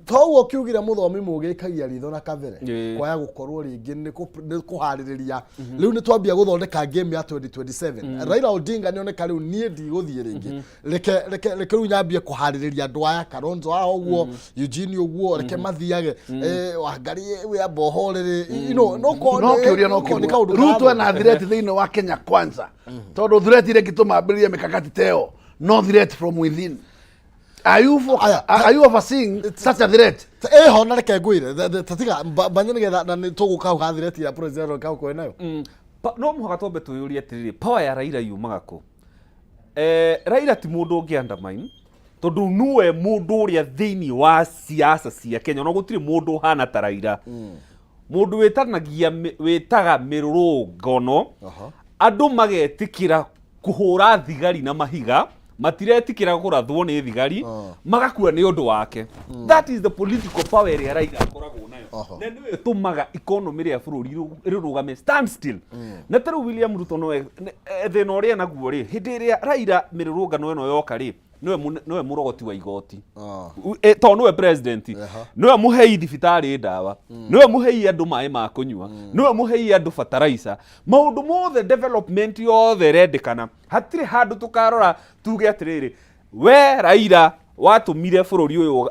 Speaker 1: Toguo kiugire mũthomi mũgĩkagia ritho na kabere kwaya gũkorwo rĩngĩ nĩ kũharĩrĩria rĩu nĩ twambia gũthondeka game ya 2027. Raila Odinga nĩoneka rĩu niĩ ndigũthiĩ rĩngĩ, reke rĩu nyambie kũharĩrĩria andũ aya, Kalonzo haha ũguo, Eugene ũguo, reke mathiage. Wangari wĩamba ũhorere, no
Speaker 3: no kĩũria no
Speaker 1: nĩ
Speaker 3: kĩmwe
Speaker 1: kaũndũ
Speaker 3: Ruto
Speaker 1: karathoma.
Speaker 3: ena threat thĩinĩ wa Kenya Kwanza, tondũ threat iria ĩngĩtũma ambĩrĩrie mikakati ta ĩyo no threat from within.
Speaker 1: Aya,
Speaker 3: Are you overseeing such a threat?
Speaker 1: Ĩho na reke ngwĩre tatiga banye nĩgetha na nĩ tũgũka hau ha threat ya president kau kwĩ nayo.
Speaker 4: No mũhaka twambe twĩyũrie atĩrĩrĩ, power ya Raila yumaga kũ? Raila ti mũndũ ũngĩ undermine, tondũ nĩwe mũndũ ũrĩa thĩinĩ wa siasa cia Kenya ona gũtirĩ mũndũ ũhana ta Raila, mũndũ wĩtanagia wĩtaga mĩrũrũngano. Andũ magetĩkĩra kũhũra thigari na mahiga, matiretikĩra kũrathwo nĩ thigari, magakua nĩ ũndũ wake. That is the political power ĩrĩa Raila akoragwo nayo. Na nĩyo ĩtũmaga economy ĩrĩa bũrũri ĩrũgame stand still. Na ta rĩu William Ruto nowe thĩna ũrĩa naguo rĩ, hĩndĩ ĩrĩa Raila mĩrũrũngano ĩno yoka rĩ, nĩwe mũrogoti wa igoti. Tondũ nĩwe president, nĩwe mũhei thibitarĩ ndawa, nĩwe mũhei andũ maĩ ma kũnyua, nĩwe mũhei andũ fertilizer, maũndũ mothe, development yothe ĩrendekana. Hatirĩ handũ tũkarora tuge atĩrĩrĩ, we Raila watũmire bũrũri ũyũ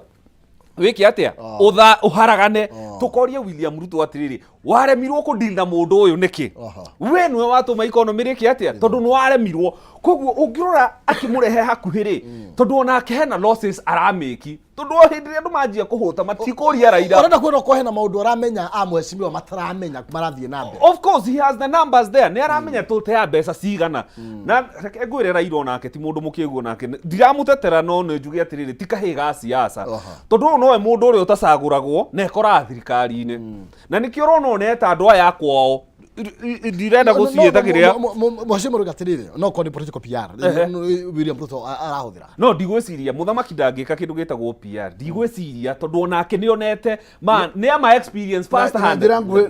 Speaker 4: wĩke atĩa, ũtha ũharagane. Tũkorie William Ruto atĩrĩrĩ, waremirwo kũdeal na mũndũ ũyũ nĩkĩ? We nĩwe watũma economy rĩke atĩa, tondũ nĩ waremirwo. Koguo ũngĩrora akĩmũrehe hakuhĩ rĩ, tondũ onake hena losses aramĩki, tondũ o hĩndĩ ĩrĩa andũ manjia kũhũta matikũria Raila.
Speaker 1: Ũrenda kuona ko hena maũndũ aramenya a mheshimiwa mataramenya marathiĩ na mbere.
Speaker 4: Of course he has the numbers there, nĩ aramenya tũtea mbeca cigana. Na reke ngwĩre, Raila onake ti mũndũ mũkĩgu, onake ndiramũtetera, no nĩ njuge atĩrĩrĩ, ti kahĩĩ ga siasa, tondũ ũyũ nowe mũndũ ũrĩa ũtacagũragwo na ekoraga thirikari-inĩ, na nĩkĩo ũrona oneta andũ aya kwao ndirenda gũciĩta kĩrĩa.
Speaker 1: Mheshimiwa rauga atĩrĩrĩ, no korwo nĩ political PR William Ruto arahũthĩra.
Speaker 4: No ndigwĩciria mũthamaki ndangĩka kĩndũ gĩtagwo PR, ndigwĩciria, tondũ onake nĩ onete ma nĩ ama experience first
Speaker 3: na
Speaker 4: hand.
Speaker 3: Njĩra nguhĩ,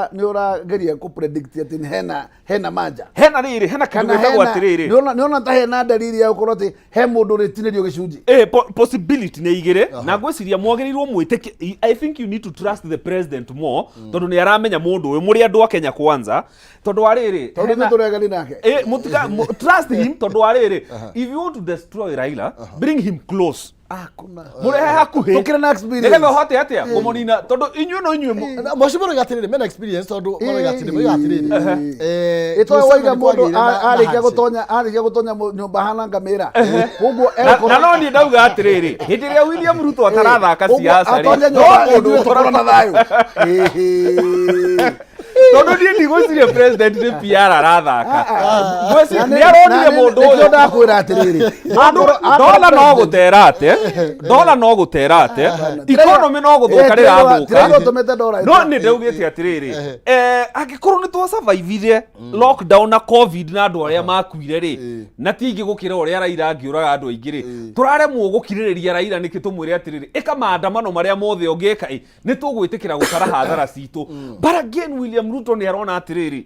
Speaker 3: nĩ ũrageria kũ predict atĩ hena manja?
Speaker 4: Hena rĩrĩ, hena kĩndũ
Speaker 3: kana
Speaker 4: gĩtagwo
Speaker 3: hena
Speaker 4: atĩrĩrĩ,
Speaker 3: nĩ ũrona ta hena dalili ya gũkorwo atĩ he mũndũ ũrĩtinĩrio gĩcunjĩ?
Speaker 4: Possibility nĩ igĩrĩ, na ngwĩciria mwagĩrĩirwo mwĩtĩkie. I think you need to trust the president more, tondũ nĩ aramenya mũndũ ũyũ, mũrĩ andũ a Kenya Kwanza, tondũ wa rĩrĩ
Speaker 3: tondũ ithuĩ tũregani nake.
Speaker 4: Mũtika trust him, tondũ wa rĩrĩ, if you want to destroy Raila, bring him close.
Speaker 3: Ah, kuna
Speaker 4: Mũrehe hakuhĩ
Speaker 3: Tũkĩrĩ na experience.
Speaker 4: nĩgetha ũhote atĩa kũmũnina, tondũ inyuĩ no inyuĩ
Speaker 1: Mheshimiwa rauga atĩrĩrĩ, mena experience, tondũ marauga atĩrĩrĩ, moiga atĩrĩrĩ,
Speaker 3: ĩtoĩ waiga
Speaker 1: 27
Speaker 3: mũndũ
Speaker 1: kwagĩire na
Speaker 3: arĩkia
Speaker 1: handshake.
Speaker 3: gũtonya nyũmba hana ngamĩra, koguo
Speaker 4: Na no niĩ ndauga atĩrĩrĩ, hĩndĩ ĩrĩa William Ruto atarathaka siasa rĩ,
Speaker 3: atonye
Speaker 4: no
Speaker 3: nyũmba
Speaker 4: mũndũ
Speaker 3: ithuĩ tũkorwo na thayũ. Ĩhĩ.
Speaker 4: Tondũ niĩ ndigwĩciria president nĩ PR arathaka. Ngwĩciria nĩ aronire mũndũ
Speaker 3: nĩkĩo
Speaker 4: ũyũ
Speaker 3: ndakwĩra atĩrĩrĩ,
Speaker 4: Mũndũ dola no gũtera ate, dola no gũtera ate, economy no gũthũka rĩrathũka.
Speaker 3: Tĩraigua ũtũmĩte dola.
Speaker 4: No nĩ ndaugĩte atĩrĩrĩ, angĩkorwo nĩ twasurvivire lockdown na COVID na andũ arĩa makuire rĩ, na ti aingĩ gũkĩra ũrĩa Raila angĩũraga andũ aingĩ rĩ, tũraremwo gũkirĩrĩria Raila nĩkĩ? Tũmwĩre atĩrĩrĩ, ĩka maandamano marĩa mothe ũngĩka ĩ, nĩ tũgwĩtĩkĩra gũtara hathara citũ. But again, William Ruto nĩ arona atĩrĩrĩ,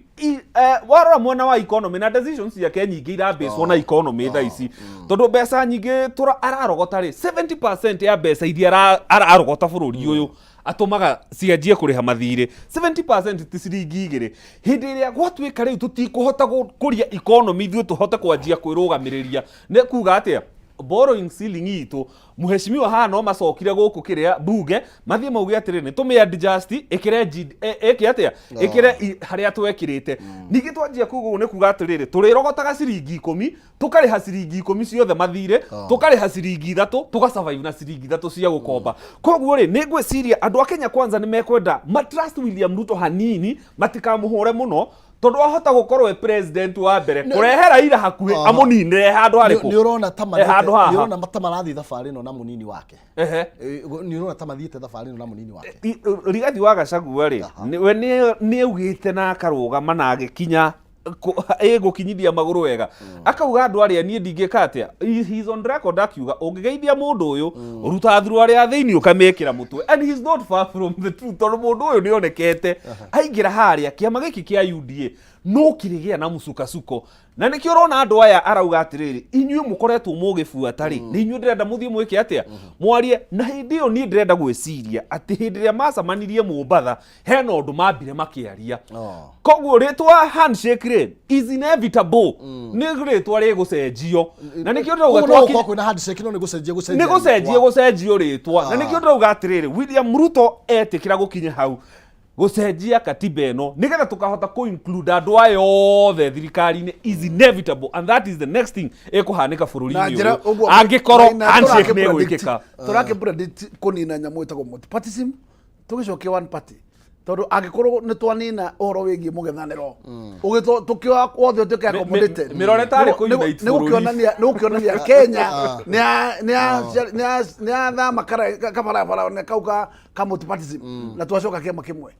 Speaker 4: warora mwena wa economy na decisions ciake nyingĩ irambĩcwo na economy thaa ici, tondũ mbeca nyingĩ ararogota rĩ, 70% ya mbeca iria ararogota bũrũri ũyũ atũmaga cianjie kũrĩha mathirĩ. 70% ti ciringi igĩrĩ. Hĩndĩ ĩrĩa gwatuĩka rĩu tũtikũhota gũkũria economy ithuĩ tũhote kwanjia kwĩrũgamĩrĩria, nĩ kuga atĩa? Borrowing ceiling itũ, mheshimiwa, haha no macokire gũkũ kĩrĩa bunge mathiĩ mauge atĩrĩ, nĩ tũmĩ adjust ĩkĩre ĩke atĩa, ĩkĩre harĩa twekĩrĩte. Ningĩ twanjia kuga ũguo nĩ kuga atĩrĩrĩ, tũrĩrogotaga ciringi 10, tũkarĩha ciringi 10 ciothe mathirĩ, tũkarĩha ciringi 3, tũgasurvive na ciringi 3 cia gũkomba. Koguo rĩ, nĩ ngwĩciria andũ a Kenya Kwanza nĩ mekwenda ma trust William Ruto hanini, matikamũhũre mũno, tondũ ahota gũkorwo e president wa mbere kũrehe Raila hakuhĩ, amũninĩre handũ harĩkũ.
Speaker 1: Nĩ ũrona ta
Speaker 4: Handũ haha.
Speaker 1: nĩ ũrona ta marathiĩ thabarĩ ĩno na mũnini wake?
Speaker 4: Ehe.
Speaker 1: Nĩ ũrona ta mathiĩte thabarĩ ĩno na mũnini wake?
Speaker 4: Rigathi wa Gachagua rĩ, we nĩ augĩte na akarũgama na agĩkinya ĩgũkinyithia magũrũ wega, akauga andũ arĩa niĩ ndingĩka atĩa. He is on record akiuga ũngĩgeithia mũndũ ũyũ, ũruta thuruarĩ ya thĩinĩ ũkamĩkĩra mũtwe, and he is not far from the truth, tondũ mũndũ ũyũ nĩ onekete aingĩra harĩa kĩama gĩkĩ kĩa UDA no kĩrĩgĩa na mũcukasuko. Na nĩkĩo ũrona andũ aya arauga atĩrĩrĩ, inyuĩ mũkoretwo mũgĩbuata rĩ, nĩ inyuĩ ndĩrenda mũthiĩ mwĩke atĩa, mwarie. Na hĩndĩ ĩyo niĩ ndĩrenda gwĩciria atĩ hĩndĩ ĩrĩa macemanirie Mombatha hena ũndũ mambire makĩaria. Koguo rĩtwa handshake rĩ is inevitable, nĩ rĩtwa rĩgũcenjio, na nĩkĩo ndĩrauga
Speaker 1: Koguo no gũkorwo kwĩna handshake, no nĩ gũcenjia gũcenjia
Speaker 4: nĩ gũcenjia
Speaker 1: rĩtwa.
Speaker 4: Gũcenjio rĩtwa. Na nĩkĩo ndĩrauga atĩrĩrĩ, William Ruto etĩkĩra gũkinya hau gũcenjia katiba ĩno nĩgetha tũkahota kũ include andũ aya othe thirikari-inĩ is inevitable, and that is the next thing ĩkũhanĩka
Speaker 3: Na
Speaker 4: bũrũri-inĩ
Speaker 3: njĩra
Speaker 4: ũyũ
Speaker 3: ũguo
Speaker 4: angĩkorwo
Speaker 3: na
Speaker 4: handshake nĩ
Speaker 3: tũrakĩ
Speaker 4: ĩgwĩkĩka.
Speaker 3: Tũrakĩ predict kũnina nyamũ ĩtagwo multipartyism, tũgĩcokia one party. Tondu angikorwo nĩ twanina ũhoro wĩgiĩ mũng'ethanĩro ũgĩtwo tũkĩoya wothe ũtuĩke accommodated,
Speaker 4: mĩrore tarĩ kũ-unite
Speaker 3: nĩ
Speaker 4: bũrũri.
Speaker 3: gũkĩonania Kenya nĩ yathama kabarabara nĩ kau ka multipartyism na twacoka kĩama kĩmwe,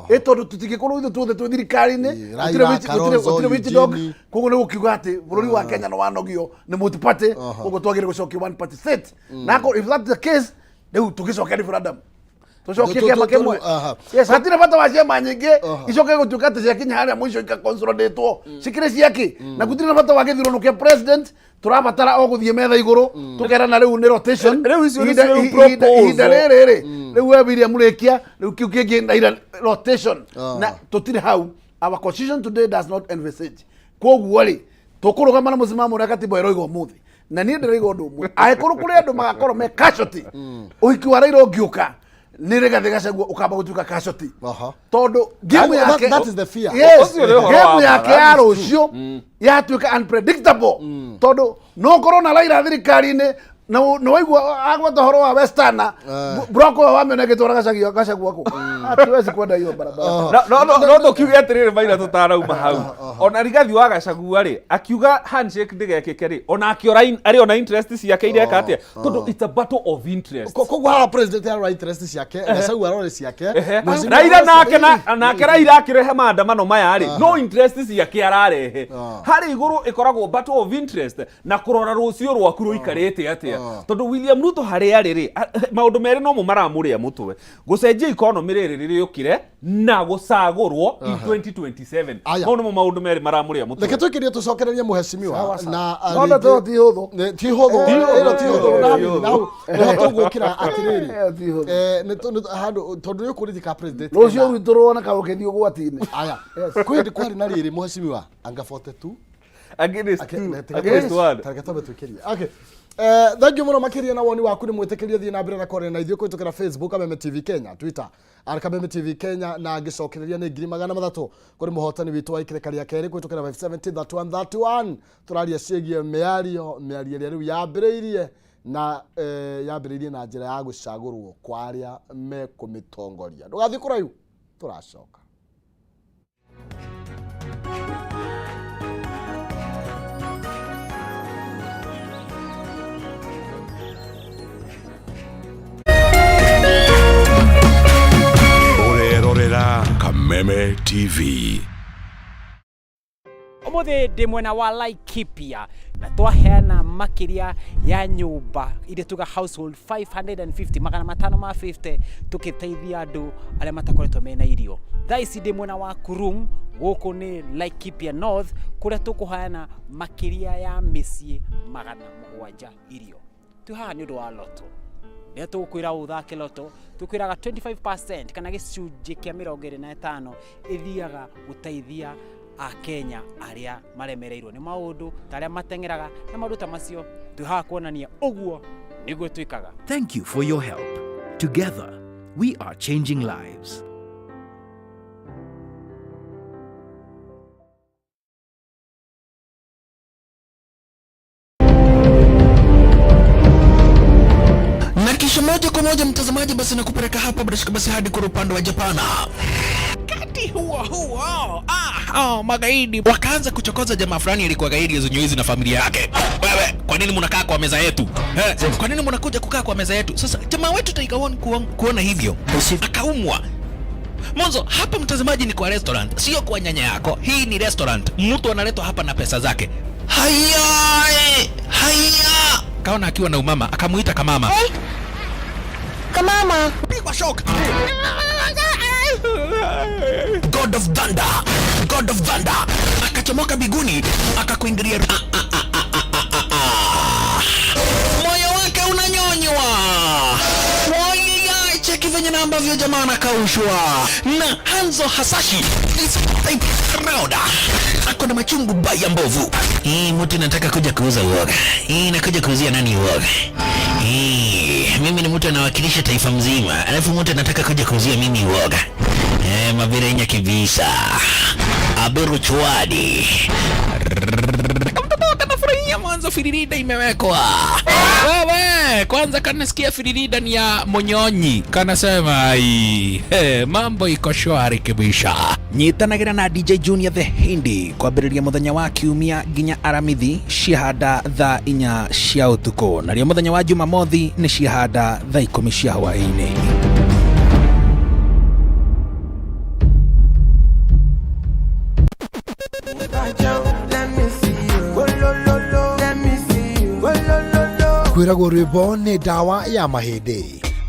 Speaker 3: ĩ tondũ tũtingĩkorwo ithuĩ tuothe twĩ thirikari-inĩ.
Speaker 1: Ĩ, Raila,
Speaker 3: gũtirĩ
Speaker 1: Kalonzo,
Speaker 3: gũtirĩ watchdog.
Speaker 1: Eugene.
Speaker 3: Koguo nĩ gũkiuga atĩ bũrũri wa Kenya nĩ wanogio nĩ multiparty, koguo twagĩrĩire gũcokia one party state. Na if that's the case, rĩu tũgĩcokia referendum, tũcokie kĩama kĩmwe. Yes, hatirĩ bata wa ciama nyingĩ icoke gũtuĩka atĩ ciakinya harĩa mũico ikaconsolidate cikĩrĩ ciakĩ, na gũtirĩ na bata wa gĩthurano kĩa president. Tũrabatara o gũthiĩ metha igũrũ tũkerana rĩu nĩ rotation.
Speaker 4: Rĩu icio nĩcio rĩu
Speaker 3: Ihinda
Speaker 4: proposal.
Speaker 3: rĩrĩ rĩ, rĩu we William rĩkia, rĩu kĩu kĩngĩ na ira rotation, na tũtirĩ hau. Our constitution today does not envisage. Koguo rĩ, tũkũrũgama na mũsimamo ũrĩa katiba ĩroiga ũmũthĩ, na niĩ ndĩroiga ũndũ ũmwe: angĩkorwo kũrĩ andũ magakorwo me casualty, ũhiki wa Raila ũngĩũka nĩ Rigathĩ Gachagua ũkamba gũtuĩka casualty, tondũ game yake
Speaker 1: That is the fear.
Speaker 3: Yes,
Speaker 4: Ũcio nĩ ũhoro
Speaker 3: game
Speaker 4: wa ma,
Speaker 3: yake
Speaker 4: that
Speaker 3: ya
Speaker 4: is true.
Speaker 3: rũciũ yatuĩka unpredictable, tondũ no ũkorwo na Raila thirikari-inĩ na nĩ waigua agweta ũhoro wa Westerna block ũyũ wamĩona ĩgĩtwara Gachagua, Gachagua kũ hatuwezi kwenda hiyo barabara.
Speaker 4: No tũkiuge atĩrĩrĩ, Maina, tũtarauma hau, ona Rigathi wa Gachagua rĩ, akiuga handshake ndĩgekĩke rĩ, ona akĩora arĩ ona interest ciake ireka atĩa, tondũ it's a battle of interest.
Speaker 1: Koguo haha president arora interest ciake, Gachagua arore ciake, Mheshimiwa
Speaker 4: Raila
Speaker 1: arore
Speaker 4: nake na nake Raila akĩrehe maandamano maya rĩ, no interest ciake ararehe. Harĩ igũrũ ĩkoragwo battle of interest na kũrora rũciũ rwaku rũikarĩte atĩa, tondũ William Ruto harĩa arĩ rĩ, maũndũ merĩ nomo maramũrĩa mũtwe: gũcenjia economy rĩrĩ rĩrĩũkire na gũcagũrwo in 2027.
Speaker 1: Aya.
Speaker 4: Mau nĩmo maũndũ merĩ maramũrĩa mũtwe.
Speaker 1: Reke twĩkĩrie tũcokererie mũhecimiwa na
Speaker 3: No, ndeto ĩyo ti hũthũ.
Speaker 1: Ti hũthũ.
Speaker 4: Ti hũthũ,
Speaker 1: Ĩno ti hũthũ. Na
Speaker 4: ti hũthũ.
Speaker 1: na hau nĩho tũgũkĩra atĩrĩrĩ.
Speaker 3: Ĩyo ti hũthũ.
Speaker 1: Handũ tondũ nĩ ũkũririka president
Speaker 3: Rũciũ rwitũ rwona kaũkĩthiĩ ũgwati-inĩ.
Speaker 1: Aya, kwĩ hĩndĩ kwarĩ na rĩrĩ, mũhecimiwa, anga 42
Speaker 4: Against
Speaker 1: Ake-
Speaker 4: two,
Speaker 1: against
Speaker 4: against one.
Speaker 1: Tareke twambe twĩkĩrie. Okay. Thank you mũno makĩria na woni waku. Nĩ mwĩtĩkĩrie thiĩ na mbere na kwaria na ithuĩ kũhĩtũkĩra Facebook Kameme TV Kenya, Twitter ar Kameme TV Kenya, na ngĩcokereria nĩ 300,000 kũrĩ mũhotani witũ wa ikĩrĩka rĩa kerĩ kũhĩtũkĩra 570 31 31. Tũraria ciĩgiĩ mĩario ĩrĩa rĩu yambĩrĩirie na yambĩrĩirie na njĩra ya gũcagũrwo kwa arĩa mekũmĩtongoria. Ndũgathiĩ kũraihu, tũracoka.
Speaker 5: Ũrerorera Kameme TV.
Speaker 6: Umuthi ndi mwena wa Laikipia na twaheana makiria ya nyumba iria tuga household 550, 550, tukiteithia andu aria matakoretwo mena irio. Thaa ici ndi mwena wa Kurum, guku ni Laikipia North, kuria tukuheana makiria ya mĩciĩ 700 irio. Twĩ haha nĩ ũndũ wa loto. Rĩrĩa tũgũkwĩra ũthake loto, tũkwĩraga 25% kana gĩcunjĩ kĩa 25 ĩthiaga gũteithia akenya arĩa maremereirwo nĩ maũndũ ta arĩa mateng'eraga na maũndũ ta macio. Twĩ haha kuonania ũguo nĩguo twĩkaga.
Speaker 7: Thank you for your help. Together, we are changing lives.
Speaker 8: Na kisha moja kwa moja, mtazamaji, basi nakupeleka hapa bila shaka basi hadi kule upande wa Japana. Wakati huo huo, magaidi wakaanza kuchokoza jamaa fulani alikuwa gaidi ya na familia yake. Wewe, kwa nini mnakaa kwa meza yetu? Eh, kwa nini mnakuja kukaa kwa meza yetu? Sasa jamaa wetu Tiger One kuona hivyo akaumwa. Mwanzo hapa, mtazamaji, ni kwa restaurant, sio kwa nyanya yako. Hii ni restaurant, mtu analetwa hapa na pesa zake. Haya, haya, kaona akiwa na umama, akamuita kamama.
Speaker 9: Kamama.
Speaker 8: Pigwa shock. God of Thunder, God of Thunder akachomoka biguni akakuingilia. Ah, ah, ah, ah, ah, ah, ah. Moyo wake unanyonywa. Wai, cheki venye na ambavyo jamaa anakaushwa na Hanzo Hasashi this time round. Ako na machungu baya mbovu. Hii mtu nataka kuja kuuza uoga. Hii nakuja kuuzia nani uoga? Hii mimi ni mtu anawakilisha taifa mzima, alafu mtu anataka kuja kuuzia mimi uoga. Mavirenya kibisa. Aberu chwadi. Mtoto kanafurahia. Sikia mwanzo firirida imewekwa. Wewe kwanza kanasikia firirida ni ya Munyonyi, kanasema ai, he, mambo iko shwari kibisha. Nyitanagira na DJ Junior the Hindi kwambĩrĩria mũthenya wa kiumia nginya aramithi ciahanda thaa inya cia ũtukũ, narĩo mũthenya wa jumamothi nĩ ciahanda thaa ikũmi cia hwaĩ-inĩ.
Speaker 1: Kwĩragwo rwĩmbo nĩ ndawa ya mahĩndĩ.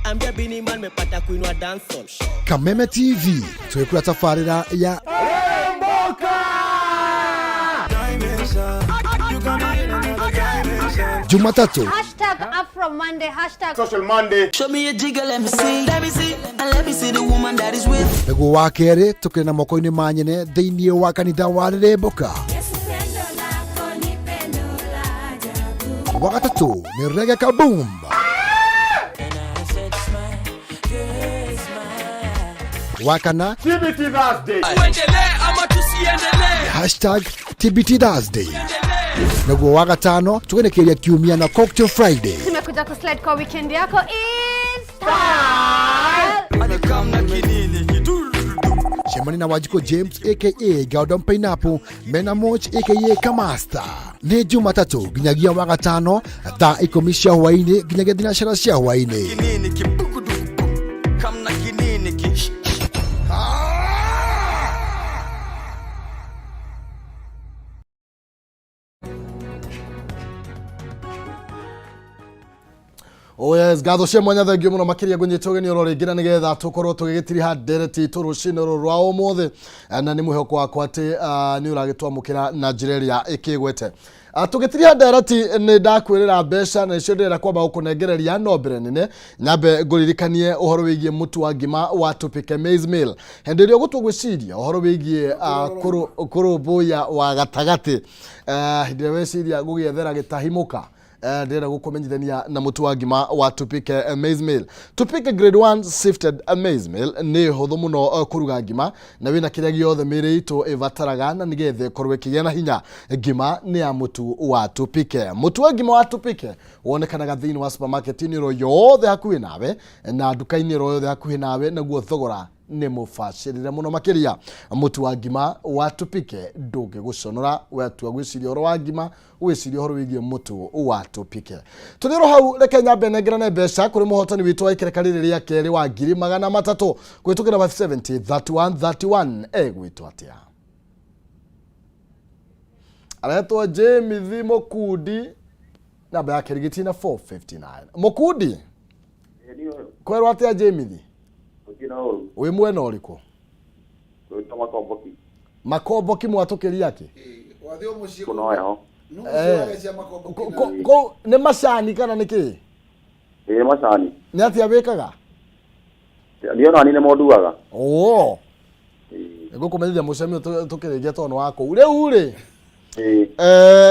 Speaker 9: Ambia Bini Man mepata kuinua dancehall.
Speaker 1: Kameme TV twĩkũra tabarĩra ya Jumatatu
Speaker 10: Hashtag Afro Monday, hashtag
Speaker 11: Social Monday.
Speaker 9: Show me a jigger, let me see. Let me see, and let me see the woman that is with.
Speaker 1: Nĩguo wa kerĩ tũkĩrĩ na moko-inĩ ma nyene thĩinĩ wa kanitha wa Rĩrĩmbũka. Wa gatatũ nĩ Reggae Kaboom. Wa kana
Speaker 11: TBT Thursday.
Speaker 9: Tuendelee ama tusiendelee?
Speaker 1: Hashtag TBT Thursday. Naguo wa gatano tũgenekeria kiumia na Cocktail Friday.
Speaker 10: Tumekuja kuslide kwa weekend yako is style.
Speaker 1: Cemani na Wanjikũ James aka Gordon Pineapple mena Moch aka Kamasta. Nĩ Jumatatũ nginyagia wa gatano thaa ikũmi cia hwaĩ-inĩ nginyagia thinacara cia hwaĩ-inĩ.
Speaker 11: Kinini kibukuduku. Kamna kinini ki.
Speaker 1: Oh yes, ngatho cia mwanya thengio muno makiria ngunyita ũgeni oro rĩngĩ na nĩgetha tũkorwo tũgĩgĩtiriha ndereti itũ rũcinĩ rũrũ rwa ũmũthĩ. Na nĩ mwĩhoko wakwa atĩ nĩ ũragĩtwamũkĩra na njĩra ĩrĩa ĩkĩgwete. Tũgĩtiriha ndereti nĩ ndakwĩrĩra mbeca na nĩcio ndĩrenda kwamba gũkũnengereria, no mbere nene nyambe ngũririkanie ũhoro wĩgiĩ mũtu wa ngima wa Tupike Maize Meal. Hĩndĩ ĩrĩa ũgũtua gwĩciria ũhoro wĩgiĩ kũrũmbũiya wa gatagatĩ, hĩndĩ ĩrĩa weciria gũgĩethera gĩtahimũka, ndĩrenda gũkũmenyithania na mũtu wa ngima wa Tupike Maize Meal. Tupike Grade 1 Sifted Maize Meal nĩ hũthũ mũno kũruga ngima na wĩna kĩrĩa gĩothe mĩĩrĩ itũ ĩbataraga na nĩgetha ĩkorwo ĩkĩgĩa na hinya. Ngima nĩ ya mũtu wa Tupike. Mũtu wa ngima wa Tupike wonekanaga thĩinĩ wa supermarket-inĩ ĩro yothe hakuhĩ nawe na nduka-inĩ ĩro yothe hakuhĩ nawe, naguo thogora nĩ mũbacĩrĩre mũno makĩria. Mũtu wa ngima wa Tupike ndũngĩgũconora watua gwĩciria ũhoro wa ngima, wĩcirie ũhoro wĩgiĩ mũtu wa Tupike. Tũrĩ oro hau, reke nyambe nengerane mbeca kũrĩ mũhotani witũ wa ikereka rĩrĩ rĩa kerĩ wa ngiri magana matatũ kũhĩtũkĩra 570 31 31. Egwĩtwo atĩa? Aretwo James Mũkundi, namba yake rĩgĩtie na 459. Mũkundi, kwerwo atĩa James? Wĩ mwena ũrĩkũ? Makomboki mwatũkĩria kĩ? Kũu nĩ macani kana nĩ kĩ?
Speaker 11: Ĩĩ macani.
Speaker 1: Nĩ atĩa wĩkaga?
Speaker 11: Niĩ ona niĩ nĩmo nduaga.
Speaker 1: Oo. Nĩngũkũmenyithia mũcemi ũyũ tũkĩrĩkia tondũ nĩ wa kũu. Rĩu rĩ,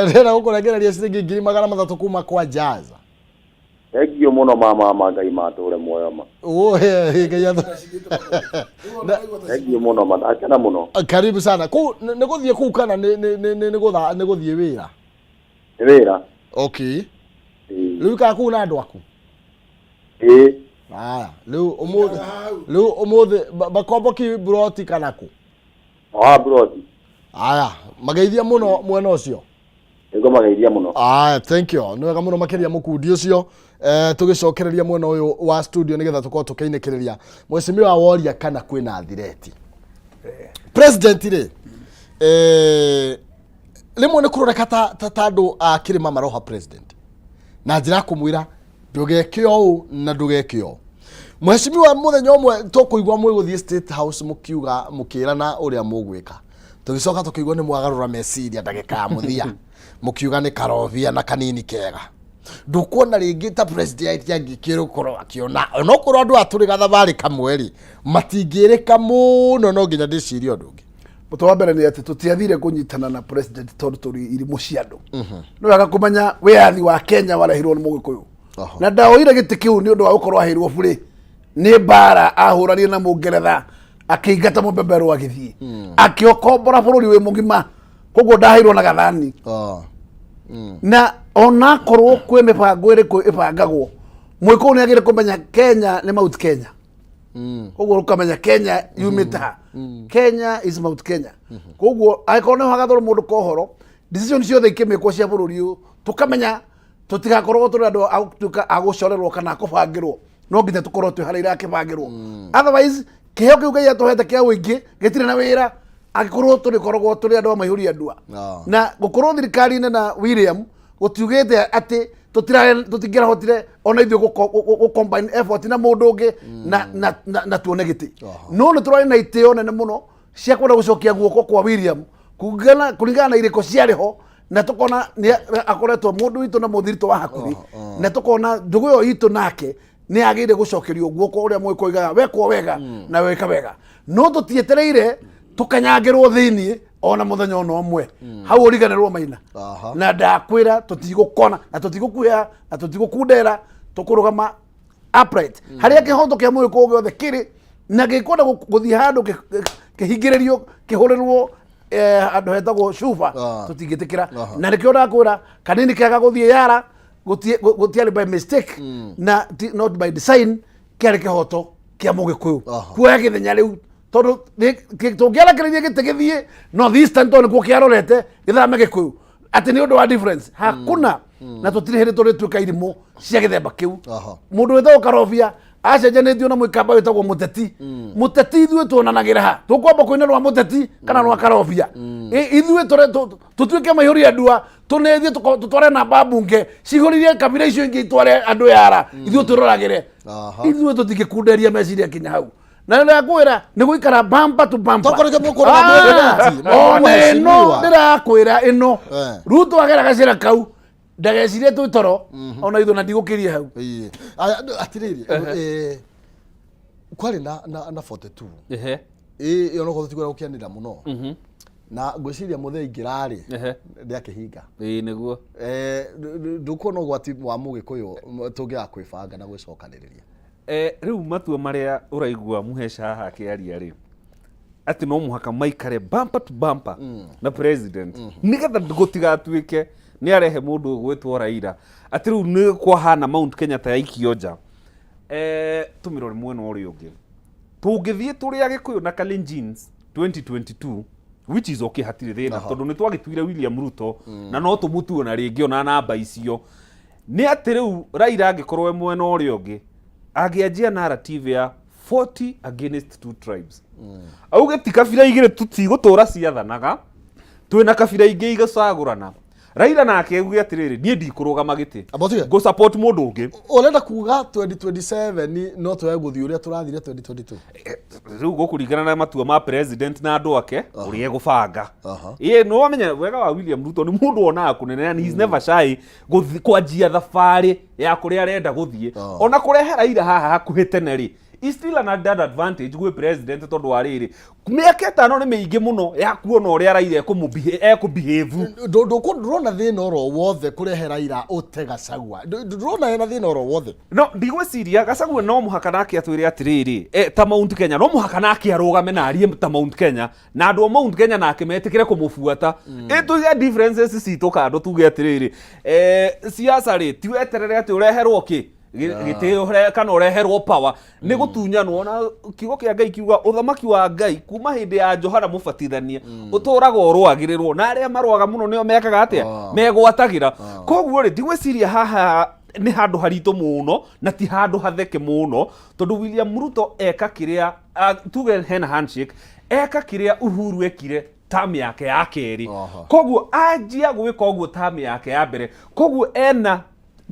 Speaker 1: ndĩrenda gũkũnengereria ciringi ngiri magana matatũ kuma kwa Jazz.
Speaker 11: Thengio mũno mama ma Ngai matũre muoyo ma.
Speaker 1: Oo, he, Ngai
Speaker 11: Thengio mũno ma, ndakena mũno.
Speaker 1: Karibu sana. Kũu nĩ gũthiĩ kũu kana nĩ gũthiĩ wĩra?
Speaker 11: Nĩ wĩra.
Speaker 1: Okay. Rĩu ikara kũu na andũ aku?
Speaker 11: Ĩĩ.
Speaker 1: Aya, rĩu ũmũthĩ, rĩu ũmũthĩ makomboki buroti kana kũ?
Speaker 11: Ah, buroti.
Speaker 1: Aya, mageithia mũno mwena ũcio.
Speaker 11: Nĩguo mageithia mũno.
Speaker 1: Aya, thank you. Nĩ wega mũno makĩria mũkundi ũcio. Tũgĩcokereria mwena ũyũ wa studio nĩgetha tũkorwo tũkĩinĩkĩrĩria. Mheshimiwa woria kana kwĩna thireti. President rĩ, rĩmwe nĩ kũroreka ta andũ a kĩrĩma maroha president na njĩra ya kũmwĩra ndũgeke ũũ na ndũgeke ũũ. Mheshimiwa, mũthenya ũmwe tũkũigua mwĩgũthiĩ State House mũkiuga mũkĩrana ũrĩa mũgwĩka, tũgĩcoka tũkĩigua nĩ mwagarũra meciria ndagĩka ya mũthia mũkiuga nĩ karobia na kanini kega. Ndũkuona rĩngĩ ta president angĩkĩrũkorwo akĩona onokorwo andũ aya tũrĩ gathabarĩ kamwe rĩ matingĩrĩka mũno, no nginya ndĩcirie ũndũ ũngĩ.
Speaker 3: Mũtwe wa mbere nĩ atĩ tũtiathire kũnyitana na president tondũ tũrĩ irimũ cia andũ. Nĩ wega kũmenya wĩyathi wa Kenya warehirwo nĩ Mũgĩkũyũ. Na ndaoire gĩtĩ kĩu nĩ ũndũ wa gũkorwo aheirwo burĩ nĩ mbara ahũranire na Mũngeretha akĩingata mũbeberwo agĩthiĩ akĩokombora bũrũri wĩ mũgima, koguo ndaheirwo na gathani. Na onakorwo kwĩ mĩbango ĩrĩkũ ĩbangagwo, mũgĩkũyũ nĩ agĩrĩire kũmenya Kenya nĩ Mount Kenya. Koguo ũkamenya Kenya yumĩte ha. Kenya is Mount Kenya. Koguo angĩkorwo nĩho hagathũrwo mũndũ kohoro, decision ciothe ikĩmĩkwo cia bũrũri ũyũ, tũkamenya tũtigakorwo tũrĩ andũ a gũtuĩka a gũcorerwo kana a kũbangĩrwo. No nginya tũkorwo twĩ harĩa irakĩbangĩrwo. Otherwise kĩheo kĩu Ngai atũhete kĩa ũingĩ gĩtirĩ na wĩra angĩkorwo tũrĩkoragwo tũrĩ andũ a maihũria ndua. Na gũkorwo thirikari-inĩ na William gũtiugĩte atĩ tũtingĩrahotire ona ithuĩ gũ combine effort na mũndũ ũngĩ na tuone gĩtĩ. No nĩ tũrarĩ na itĩo nene mũno cia kwenda gũcokia guoko kwa William kũringana na irĩko ciarĩ ho, na tũkona nĩ akoretwo mũndũ witũ na mũthiritũ wa hakuhĩ, na tũkona ndũgũ ĩyo itũ nake nĩ yagĩrĩire gũcokerio guoko ũrĩa mũgĩkũyũ oigaga wekwo wega na weka wega. No tũtietereire tũkanyangĩrwo thĩiniĩ ona mũthenya ona ũmwe hau ũriganĩrwo Maina. Na ndakwĩra tũtigũkona na tũtigũkuoya na tũtigũkundera, tũkũrũgama upright harĩa kĩhoto kĩa mũgĩkũyũ gĩothe kĩrĩ na gĩkwenda gũthiĩ handũ kĩhingĩrĩrio kĩhũrĩrwo handũ hetagwo cuba, tũtingĩtĩkĩra. Na nĩkĩo ndakwĩra kanini kega gũthiĩ yara gũtiarĩ by mistake na not by design, kĩarĩ kĩhoto kĩa mũgĩkũyũ kuoya gĩthenya rĩu, tondũ tũngĩarekereirie gĩtĩ gĩthiĩ North Eastern, tondũ nĩkuo kĩarorete gĩthame gĩkũyũ atĩ nĩ ũndũ wa difference hakuna, na tũtirĩ hĩndĩ tũrĩtuĩka irimũ cia gĩthemba kĩu. Mũndũ wĩtagwo Karobia acenjanĩtio na mũikamba wĩtagwo Mũteti. Mũteti ithuĩ tuonanagĩra ha? Tũkwamba kũina rwa Mũteti kana rwa Karobia? Ithuĩ tũtuĩke maihũria ndua, tũnethie tũtware namba mbunge cihũrĩrie kabira icio ingĩ itware andũ yara, ithuĩ twĩroragĩre. Ithuĩ tũtingĩkunderia meciria kinya hau, na ndĩrakwĩra nĩ gũikara bumper to bumper.
Speaker 1: Tokorwo nĩkĩo mũkũraga president,
Speaker 3: Ona ĩno
Speaker 1: mũheshimiwa.
Speaker 3: ndĩrakwĩra ĩno Ruto agera gacĩra kau ndagecirie twĩ toro ona ithuĩ na ndigũkĩria hau.
Speaker 1: Ĩĩ. Aya, atĩrĩrĩ, kwarĩ na 42. Ĩĩ, ĩyo no tũtigwenda gũkĩanĩrĩra mũno, na ngwĩciria mũthee ingĩrarĩ ndĩakĩhinga.
Speaker 4: Ĩĩ nĩguo.
Speaker 1: Ndũkuona ũgwati wa mũgĩkũyũ tũngĩaga kwĩbanga na gwĩcokanĩrĩria?
Speaker 4: Rĩu matua marĩa ũraigua Mũhesha haha akĩaria rĩ, atĩ no mũhaka maikare bumper to bumper na president nĩgetha gũtigatuĩke nĩ arehe mũndũ ũgwĩtwo Raila, atĩ rĩu nĩ kwahana Mount Kenya ta yaikio nja. Tũmĩrore mwena ũrĩa ũngĩ, tũngĩthiĩ tũrĩ Agĩkũyũ na Kalenjins 2022, which is okay, hatirĩ thĩna, tondũ nĩ twagĩtuire William Ruto na no tũmũtue na rĩngĩ ona namba icio nĩ atĩ rĩu Raila angĩkorwo e mwena ũrĩa ũngĩ angĩanjia narrative ya 40 against two tribes, auge ti kabira igĩrĩ tũtigũtũra ciathanaga, twĩna kabira ingĩ igacagũrana. Raila nake auge atĩrĩrĩ, niĩ ndikũrũgama gĩtĩ,
Speaker 1: Amba tuge.
Speaker 4: ngũ support mũndũ ũngĩ.
Speaker 1: Ũrenda kuga 2027 no twage gũthiĩ ũrĩa tũrathire 2022?
Speaker 4: Rĩu gũkũringana na matua ma president na andũ ake ũrĩa egũbanga. Ĩĩ, nĩ wamenya wega wa William Ruto nĩ mũndũ wonaga kũnene and he's never shy kwanjia thabarĩ ya kũrĩa arenda gũthiĩ. Ona kũrehe Raila haha hakuhĩ tene rĩ, is still an added advantage gwĩ president, tondũ wa rĩrĩ, mĩaka 5 nĩ mĩingĩ mũno ya kuona ũrĩa Raila ekũbehave.
Speaker 1: Ndũrona thĩna oro wothe kũrehe Raila ũte Gachagua? Ndũrona hena thĩna oro wothe?
Speaker 4: No ndigwĩciria Gachagua no mũhaka nake atwĩre atĩrĩrĩ, ta Mount Kenya no mũhaka nake arũgame na arie ta Mount Kenya, na andũ a Mount Kenya nake metĩkĩre kũmũbuata. Ĩ tũige differences citũ kando, tuge atĩrĩrĩ, siasa rĩ, ti weterere atĩ ũreherwo kĩ gĩtĩo kana ũreherwo power, nĩ gũtunyanwo. Na kiugo kĩa Ngai kiuga ũthamaki wa Ngai kuma hĩndĩ ya Johana Mũbatithania ũtũraga ũrũagĩrĩrwo, na arĩa marũaga mũno nĩo mekaga atĩa? Megwatagĩra. Koguo rĩ, ndigwĩciria haha nĩ handũ haritũ mũno na ti handũ hatheke mũno, tondũ William Ruto eka kĩrĩa, tuge hena handshake, eka kĩrĩa Uhuru ekire term yake ya kerĩ. Koguo anjia gwĩka ũguo term yake ya mbere, koguo ena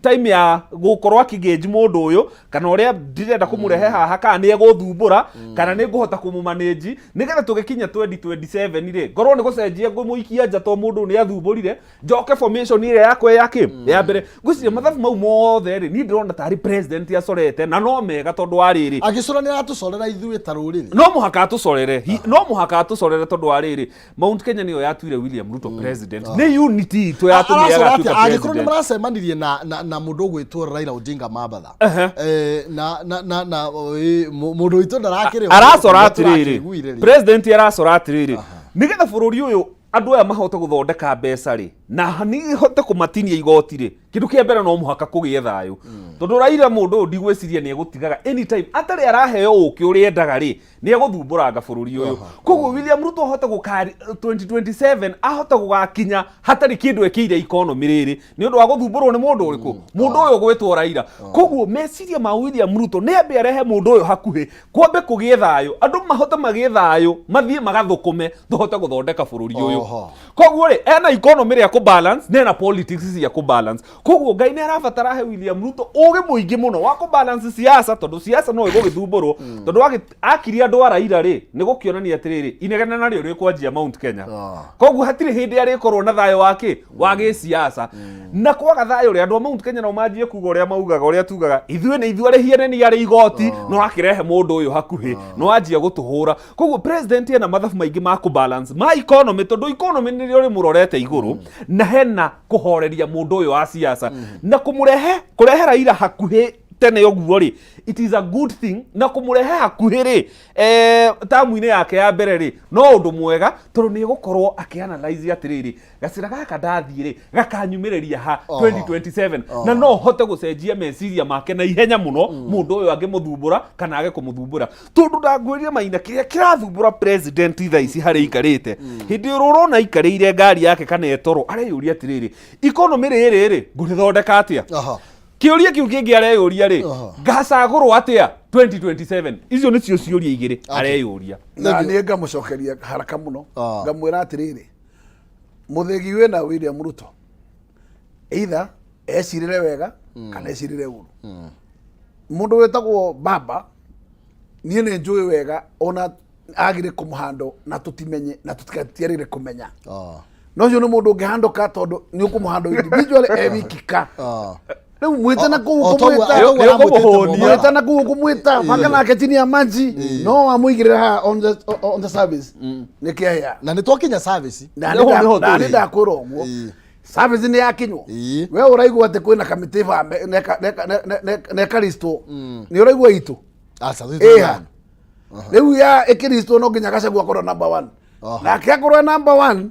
Speaker 4: time ya gũkorwo akĩgauge mũndũ ũyũ kana ũrĩa ndĩrenda kũmũrehe haha, kana nĩ egũthumbũra kana nĩ ngũhota kũmũmanage, nĩgetha tũgĩkinya 2027 rĩ, ngorwo nĩ gũcenjia ngũmũikia nja to mũndũ nĩ athumbũrire, njoke formation ĩrĩa yakwa ya kĩ ya mbere. Ngwĩciria mathabu mau mothe rĩ, niĩ ndĩrona tarĩ president acorete na no mega, tondũ wa rĩrĩ,
Speaker 1: Agĩcora nĩ aratũcorera ithuĩ ta rũrĩrĩ.
Speaker 4: No mũhaka atũcorere. No mũhaka atũcorere, tondũ wa rĩrĩ, Mount Kenya nĩyo yatuire William Ruto president, nĩ unity itũ yatũmire
Speaker 1: Aracora
Speaker 4: agatuĩka
Speaker 1: atĩa angĩkorwo nĩ
Speaker 4: president.
Speaker 1: maracemanirie na mũndũ ũgwĩtwo Raila Odinga Mabatha, na mũndũ witũ ndarakĩrĩ ho,
Speaker 4: Aracora
Speaker 1: ũrĩa
Speaker 4: atĩrĩrĩ,
Speaker 1: tũrakĩiguire rĩ.
Speaker 4: President aracora atĩrĩrĩ, nĩgetha bũrũri ũyũ Andũ aya mahote gũthondeka mbeca rĩ, na niĩ hote kũmatinia igoti rĩ, kĩndũ kĩa mbere no mũhaka kũgĩe thayũ, tondũ Raila mũndũ ũyũ ndigwĩciria nĩ egũtigaga anytime atarĩ araheo ũkĩ ũrĩa endaga rĩ, nĩ egũthumbũranga bũrũri ũyũ. Koguo William Ruto ahote gũka 2027 ahote gũgakinya hatarĩ kĩndũ ekĩire economy rĩrĩ, nĩ ũndũ wa gũthumbũrwo nĩ mũndũ ũrĩkũ? Mũndũ ũyũ ũgwĩtwo Raila. Koguo meciria ma William Ruto nĩ ambe arehe mũndũ ũyũ hakuhĩ, kwambe kũgĩe thayũ, andũ mahote magĩe thayũ, mathiĩ magathũkũme, tũhote gũthondeka bũrũri ũyũ. Koguo rĩ, ena economy rĩa kũ balance na ena politics cia kũ balance. Koguo Ngai nĩ arabatara ahe William Ruto ũgĩ mũingĩ mũno wa kũ balance siasa, tondũ siasa no ĩgũgĩthumbũrwo, tondũ akiria andũ a Raila rĩ, nĩ gũkĩonania atĩrĩrĩ, inegene narĩo rĩkwanjia Mount Kenya. Koguo hatirĩ hĩndĩ arĩkorwo na thayũ wa kĩ? Wa gĩsiasa. Na kwaga thayũ rĩ, andũ a Mount Kenya no manjie kuga ũrĩa maugaga, ũrĩa tugaga, ithuĩ nĩ ithuĩ arĩhi anene arĩ igoti, no akĩrehe mũndũ ũyũ hakuhĩ, no anjia gũtũhũra. Koguo president ena mathabu maingĩ ma kũ balance ma economy, tondũ economy nĩrĩo rĩmũrorete igũrũ, na hena kũhoreria mũndũ ũyũ wa siasa na kũmũrehe, kũrehe Raila hakuhĩ tene ũguo rĩ, it is a good thing. Na kũmũrehe hakuhĩ rĩ, tamu-inĩ yake ya mbere rĩ, no ũndũ mwega, tondũ nĩ egũkorwo akĩanalyze atĩrĩrĩ, gacĩra gaka ndathiĩ rĩ, gakanyumĩrĩria ha 2027, na no hote gũcenjia meciria make na ihenya mũno, mũndũ ũyũ angĩmũthumbũra kana age kũmũthumbũra. Tondũ ndangwĩrire Maina, kĩrĩa kĩrathumbũra president thaa ici harĩa aikarĩte, hĩndĩ ĩrĩa ũrona aikarĩire ngari yake kana etoro, areyũria atĩrĩrĩ, economy rĩrĩ rĩ, ngũrĩthondeka atĩa? Kĩũria kĩu kĩngĩ areyũria rĩ, ngacagũrwo atĩa 2027? Icio nĩcio ciũria igĩrĩ areyũria.
Speaker 3: Na niĩ ngamũcokeria haraka mũno, ngamwĩra atĩrĩrĩ, mũthĩgi wĩna William Ruto either ecirĩre wega kana ecirĩre ũru. Mũndũ wĩtagwo baba, niĩ nĩ njũĩ wega ona agire kũmũhando na tũtimenye na tũtigatiarĩre kũmenya, no ũcio nĩ mũndũ ũngĩhandoka, tondũ nĩ ũkũmũhando individually e wikika. Rĩu mwĩte na kũu ũkũmwĩta, mwĩte na kũu ũkũmwĩta banga nake chini ya maji, no wamũigĩrĩra haha on the service nĩ kĩahĩa.
Speaker 1: Na nĩ twakinya service.
Speaker 3: Na nĩ ndakwĩra ũguo, service nĩ yakinywo. We ũraigua atĩ kwĩna kamĩtĩ bambe nekaristwo, nĩ ũraigua itũ ĩha rĩu ya ĩkĩristwo, no nginya Gachagua akorwo number one. Nake akorwo e number one,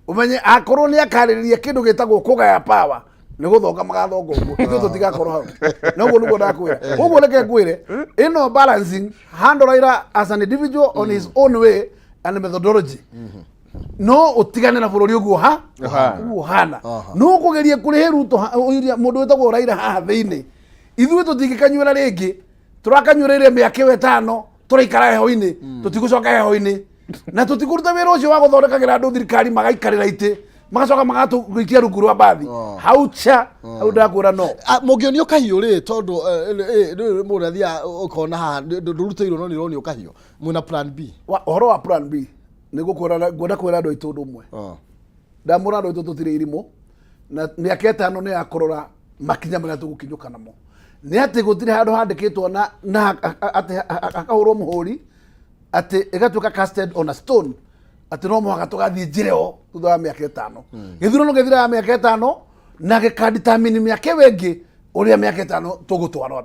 Speaker 3: ũmenye akorwo nĩ akarĩrĩria kĩndũ gĩtagwo kũgaya power, nĩ gũthonga magathonga ũguo, ithuĩ tũtigakorwo hau. Na ũguo nĩguo ndakwĩra. Koguo reke ngwĩre, ĩno balancing handle Raila as an individual on his own way and methodology, no ũtigane na bũrũri ũguo ha ũguo hana no kũgeria kũrĩhe Ruto mũndũ wĩtagwo Raila haha thĩinĩ. Ithuĩ tũtingĩkanyuĩra rĩngĩ, tũrakanyuĩrĩire mĩaka ĩyo 5 tũraikara heho-inĩ, tũtigũcoka heho-inĩ na tũtikũruta wĩra ũcio wa gũthondekagĩra andũ thirikari magaikarĩra itĩ, magacoka magatũikia rungu rwa mbathi hau cha hau, ndakwĩra no.
Speaker 1: Mũngĩonio kahiũ rĩ, tondũ rĩu mũndũ athiaga ũkona haha ndũrutĩirwo, no nĩ ũronio kahiũ, mwĩna plan B?
Speaker 3: Ũhoro wa plan B nĩ gũkwĩra, ngwenda kwĩra andũ aitũ ũndũ ũmwe. Ndamũra andũ aitũ tũtirĩ irimũ, na mĩaka 5 nĩ ya kũrora makinya marĩa tũgũkinyũka namo, nĩ atĩ gũtirĩ handũ handĩkĩtwo na atĩ hakahũrwo mũhũri atĩ ĩgatuĩka casted on a stone atĩ no mũhaka tũgathiĩ njĩra ĩyo thutha wa mĩaka 5. Gĩthurano gĩthiraga mĩaka 5 na gĩkadetermine mĩaka ĩyo ĩngĩ ũrĩa mĩaka 5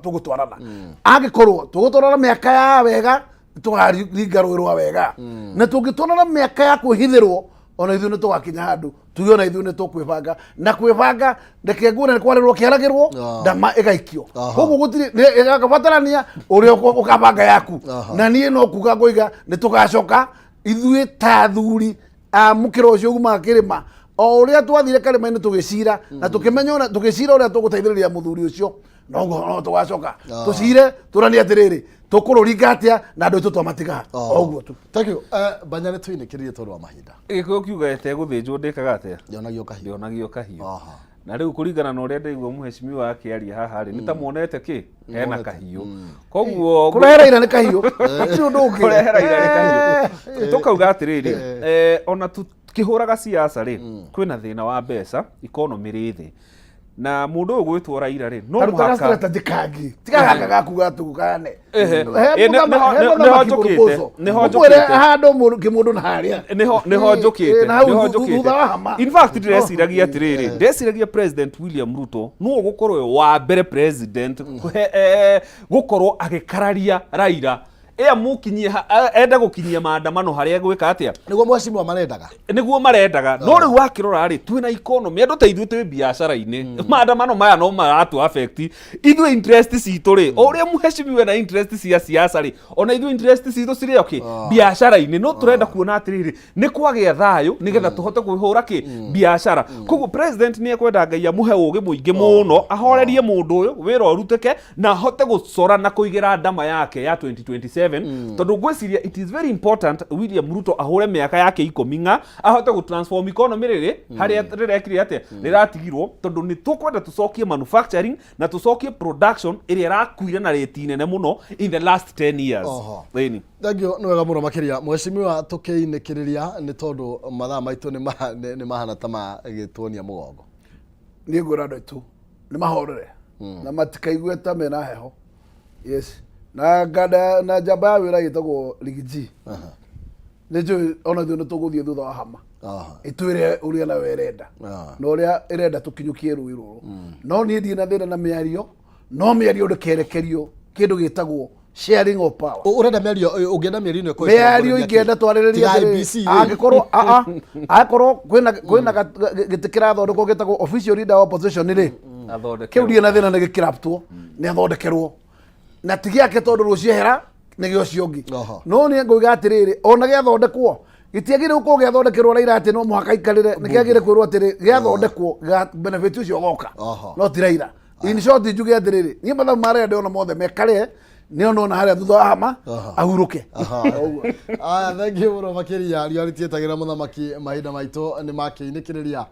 Speaker 3: tũgũtwarana. Angĩkorwo tũgũtwarana mĩaka ya wega, tũkaringa rũĩ rwa wega, na tũngĩtwarana mĩaka ya kwĩhithĩrwo, ona ithuĩ nĩ tũgakinya handũ tuge ona ithuĩ nĩ tũkwĩbanga na kwĩbanga. Reke nguone nĩ kwarĩrwo kĩaragĩrwo ndama ĩgaikio. Koguo gũtirĩ ĩgabatarania ũrĩa ũkabanga yaku. Na niĩ no kuga ngoiga nĩ tũgacoka ithuĩ ta athuri a mũkĩra ũcio umaga kĩrĩma, o ũrĩa twathire karĩma-inĩ tũgĩcira na tũkĩmenya ũrĩa tũgĩcira ũrĩa tũgũteithĩrĩria mũthuri ũcio, noguo no tũgacoka tũcire tũranie atĩrĩrĩ, tũkũrũringa atĩa na andũ aitũ twamatiga o ũguo tu.
Speaker 1: Thank you. Banya nĩ tũinĩkĩrĩrie tondũ wa mahinda.
Speaker 4: Gĩkũyũ kiuga ĩtegũthĩnjwo ndĩkaga atĩa?
Speaker 1: Ndĩonagio kahiũ.
Speaker 4: Ndĩonagio kahiũ. Na rĩu kũringana na ũrĩa ndaigua mũhecimiwa akĩaria haha rĩ, nĩ ta muonete kĩ hena kahiũ, koguo
Speaker 3: kũrehe Raila nĩ kahiũ, hatirĩ ũndũ ũngĩ.
Speaker 4: Kũrehe Raila nĩ kahiũ. Tũkauga atĩrĩrĩ, ona tukĩhũraga siasa rĩ, kwĩna thĩna wa mbeca, economy rĩ thĩ, na mũndũ ũyũ gwĩtwo Raila rĩ, no
Speaker 3: Taruta
Speaker 4: mũhaka
Speaker 3: strategy kangi, tiga gaka gaku gatugane.
Speaker 4: Nĩho njũkĩte, nĩho njũkĩte.
Speaker 3: Handå kĩmũndũ na harĩa.
Speaker 4: Nĩho njũkĩte.
Speaker 3: Na hau
Speaker 4: Nĩho
Speaker 3: thutha
Speaker 4: njũkĩte.
Speaker 3: wa hama.
Speaker 4: In fact, ndĩreciragia atĩrĩrĩ, ndeciragia President William Ruto nũ ũgũkorwo we wa mbere president gũkorwo agĩkararia Raila. Ĩamũkinyie ende gũkinyia maandamano harĩa egwĩka atĩa.
Speaker 1: Nĩguo mheshimiwa marendaga.
Speaker 4: Nĩguo marendaga. No rĩu wakĩrora rĩ, twĩna economy, andũ ta ithuĩ twĩ biacara-inĩ, maandamano maya no maratũ affect ithuĩ interest citũ rĩ, o ũrĩa mheshimiwa na interest cia siasa rĩ, ona ithuĩ interest citũ cirĩ okay biacara-inĩ. No tũrenda kuona atĩrĩrĩ, nĩ kwagĩa thayũ nĩgetha tũhote kwĩhũra kĩ biacara. Koguo president nĩ ekwenda Ngai amũhe ũgĩ mũingĩ mũno, ahorerie mũndũ ũyũ, wĩra ũrutĩke na ahote gũcora na kũigĩra ndama yake ya 2027, tondũ ngwĩciria it is very important William Ruto ahũre mĩaka yake 10 ng'a ahote gũ transform economy rĩrĩ harĩa rĩrekire atĩa rĩratigirwo, tondũ nĩ tũkwenda tũcokie manufacturing na tũcokie production ĩrĩa ĩrakuire na rĩti nene mũno in the last 10 years. Ĩni.
Speaker 1: Thengiũ, nĩ wega mũno makĩria mheshimiwa. Tũkĩinĩkĩrĩria, nĩ tondũ mathaa maitũ nĩ mahana ta magĩtuonia mũgongo.
Speaker 3: Niĩ ngwĩra andũ aitũ nĩ mahorere na matikaigue ta mena heho. Yes, na nganda na njamba ya wĩra ĩtagwo Rigiji, nĩ njũĩ ona ithuĩ nĩ tũgũthiĩ thutha wa hama ĩtwĩre ũrĩa nayo ĩrenda na ũrĩa ĩrenda tũkinyũkie rũĩ rũrũ. No niĩ ndirĩ na thĩna na mĩario, no mĩario ndĩkerekerio kĩndũ gĩtagwo sharing of power.
Speaker 1: Ũrenda mĩario, ũngĩenda mĩario ĩno ĩkorwo
Speaker 3: mĩario
Speaker 1: ĩkĩrongoreria
Speaker 3: ingĩenda
Speaker 1: kĩ?
Speaker 3: twarĩrĩrie
Speaker 1: Tiga
Speaker 3: atĩrĩrĩ,
Speaker 1: IEBC rĩ.
Speaker 3: angĩkorwo kwĩna gĩtĩ kĩrathondekwo gĩtagwo official leader wa opposition rĩ, kĩu ndirĩ na thĩna nĩ gĩkĩraptwo, nĩ athondekerwo na ti gĩake, tondũ rũciũ ehera nĩ gĩa ũcio ũngĩ. No nĩ ngũiga atĩrĩrĩ, ona gĩathondekwo gĩtiagĩrĩire gũkorwo gĩathondekerwo Raila atĩ no mũhaka aikarĩre. Nĩ kĩagĩrĩire kwĩrwo atĩrĩ, gĩathondekwo gĩa benefit ũcio ũgoka, no ti Raila. In short, njuge atĩrĩrĩ, niĩ mathabu ma Raila ndĩrona mothe mekare nĩ ona harĩa thutha wa hama ahurũke.
Speaker 1: Ũguo. Aya, thengiũ mũno makĩria. Riũa rĩtietagĩra mũthamaki, mahinda maitũ nĩ makĩinĩkĩrĩria.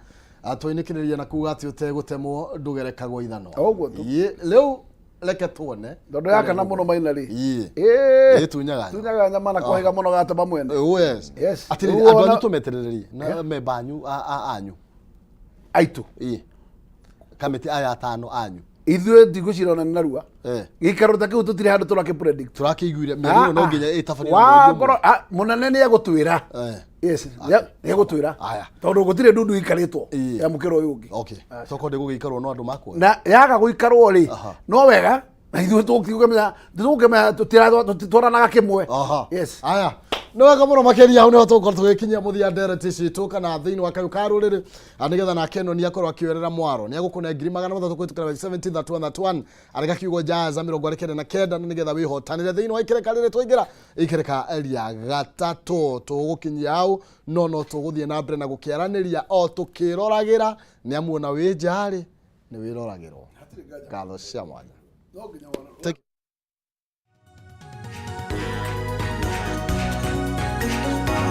Speaker 1: Twainĩkĩrĩria na kuga atĩ ũtegũtemwo ndũgerekagwo ithano.
Speaker 3: Ũguo tu.
Speaker 1: Ĩĩ, rĩu reke tuone.
Speaker 3: Tondũ yakana mũno maina rĩ.
Speaker 1: Ĩĩ. Ĩtunyaga nyama.
Speaker 3: Tunyaga nyama na kũhĩga mũno gatema mwene.
Speaker 1: Oh, yes.
Speaker 3: Yes.
Speaker 1: Atĩrĩrĩ,
Speaker 3: Rĩu
Speaker 1: andũ anyu tũmeterererie na memba anyu anyu.
Speaker 3: Aitũ.
Speaker 1: Ĩĩ. Kamĩtĩ aya atano anyu.
Speaker 3: Ithuĩ ndigwĩciria ona nĩ narua gĩikaro ta kĩu tũtirĩ handũ tũrakĩ predict.
Speaker 1: Tũrakĩiguire mĩario ĩno no nginya ĩtabanio na mweri ũmwe.
Speaker 3: Wakorwo mũnene nĩ egũtwĩra. Yes, nĩ egũtwĩra tondũ gũtirĩ ndundu ikarĩtwo ya mũkĩra ũyũ ũngĩ.
Speaker 1: Okay, tokorwo ndĩgũgĩikarwo no andũ makwa.
Speaker 3: Na yaga gũikarwo rĩ, no wega na ithuĩ tũgũkĩmenya tũtitwaranaga kĩmwe. Yes.
Speaker 1: Aya, nĩ wega mũno makĩria. Hau nĩho tũgũkorwo tũgĩkinyia mũthia ndereti citũ kana thĩinĩ wa kayũ ka rũrĩrĩ. Nĩgetha nake ĩno nĩ akorwo akĩoerera mwaro, nĩ agũkũne 300,000 kũhĩtũkĩra 70 31 31, areka kiugo jaza 49, na nĩgetha wĩhotanĩre thĩinĩ wa ikereka rĩrĩ twaingĩra ikereka rĩa gatatũ. Tũgũkinyia hau, no tũgũthiĩ na mbere na gũkĩaranĩria o tũkĩroragĩra, nĩ amu ona wĩ nja rĩ, nĩ wĩroragĩrwo. Ngatho cia mwanya. Take.